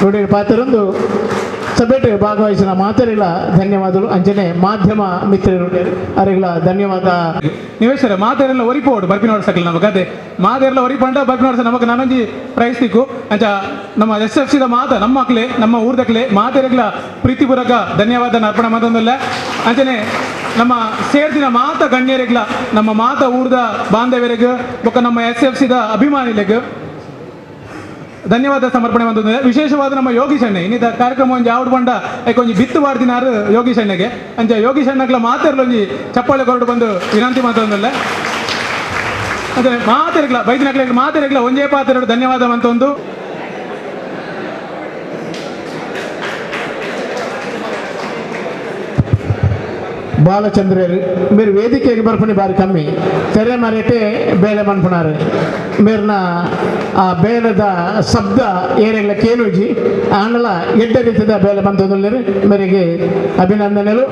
ನುಡಿ ಪಾತ್ರೊಂದು ಸಭೆಟ್ ಭಾಗವಹಿಸಿದ ಮಾತೆರೆಗಳ ಧನ್ಯವಾದಗಳು. ಅಂಚನೆ ಮಾಧ್ಯಮ ಮಿತ್ರರು ಅವರಿಗಳ ಧನ್ಯವಾದ. ನಿವೇಶರ ಮಾತೆರೆಲ್ಲ ಒರಿಪೋಡು ಬರ್ಪಿನ ವರ್ಷಕ್ಕೆ ನಮಕ್ ಅದೇ ಮಾತೆರೆಲ್ಲ ಒರಿಪಂಡ ಬರ್ಪಿನ ವರ್ಷ ನಮಕ್ ನಾನೊಂಜಿ ಪ್ರೈಸ್ ತಿಕ್ಕು. ಅಂಚ ನಮ್ಮ ಎಸ್ ಎಫ್ ಸಿದ ಮಾತ ನಮ್ಮ ಮಕ್ಲೆ ನಮ್ಮ ಊರ್ದಕ್ಲೆ ಮಾತೆರೆಗ್ಲ ಪ್ರೀತಿಪೂರ್ವಕ ಧನ್ಯವಾದ ಅರ್ಪಣೆ ಮಾತೊಂದಿಲ್ಲ. ಅಂಚನೆ ನಮ್ಮ ಸೇರ್ದಿನ ಮಾತ ಗಣ್ಯರಿಗ್ಲ, ನಮ್ಮ ಮಾತ ಊರ್ದ ಬಾಂಧವ್ಯರಿಗೆ ಬೊಕ್ಕ ನಮ್ಮ ಎಸ್ ಎಫ್ ಸಿದ ಅಭಿಮಾನಿಲೆಗ್ ಧನ್ಯವಾದ ಸಮರ್ಪಣೆ ಬಂದ. ವಿಶೇಷವಾದ ನಮ್ಮ ಯೋಗೀಶ್ ಅಣ್ಣೆ ಇನ್ನಿತ ಕಾರ್ಯಕ್ರಮ ಒಂಜಿ ಆವಡ್ ಬಂಡ ಒಂಜಿ ಬಿತ್ತು ವಾರ್ದಿನಾರು ಯೋಗೀಶ್ ಅಣ್ಣೆಗೆ. ಅಂಚ ಯೋಗೀಶ್ ಅಣ್ಣಗ್ಲ ಮಾತೆರ್ಲ ಒಂಜಿ ಚಪ್ಪಾಳೆ ಕೊರಡು ಬಂದು ವಿನಂತಿ ಮಾತೊಂದಲ್ಲ. ಅದೇ ಮಾತೆರ್ಗ್ಲ ಬೈದಿನಕ್ಲೆ ಮಾತೆರ್ಗ್ಲ ಒಂಜೇ ಪಾತ್ರೆಡು ಧನ್ಯವಾದ ಅಂತ. ಬಾಲಚಂದ್ರರು మీరు ವೇದಿಕೆಗೆ ಬರ್ಪುನಿ ಬಾರಿ ಕಮ್ಮಿ ತೆರೆ ಮರೆಟೆ ಬೇಲೆ ಮನ್ಪುನಾರು. ಮೇರ್ನ ಆ ಬೇಲದ ಶಬ್ದ ಏರೆಗ್ಲ ಕೇನುಜಿ ಆಂಡಲ ಎಡ್ಡ ರೀತಿದ ಬೇಲೆ ಬಂತಂದ್ರೆ ಮೇರೆಗೆ ಅಭಿನಂದನೆಗಳು.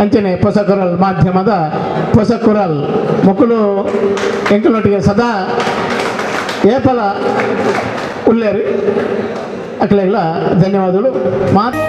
ಅಂಚನೆ ಪೊಸಕುರಲ್ ಮಾಧ್ಯಮದ ಪೊಸಕುರಲ್ ಮೊಕ್ಕಳು ಎಂಕಲೊಟ್ಟಿಗೆ ಸದಾ ಏಪಲ ಉಲ್ಲೇರು ಅಕ್ಲೆಗ್ಲ ಧನ್ಯವಾದಗಳು. ಮಾತು.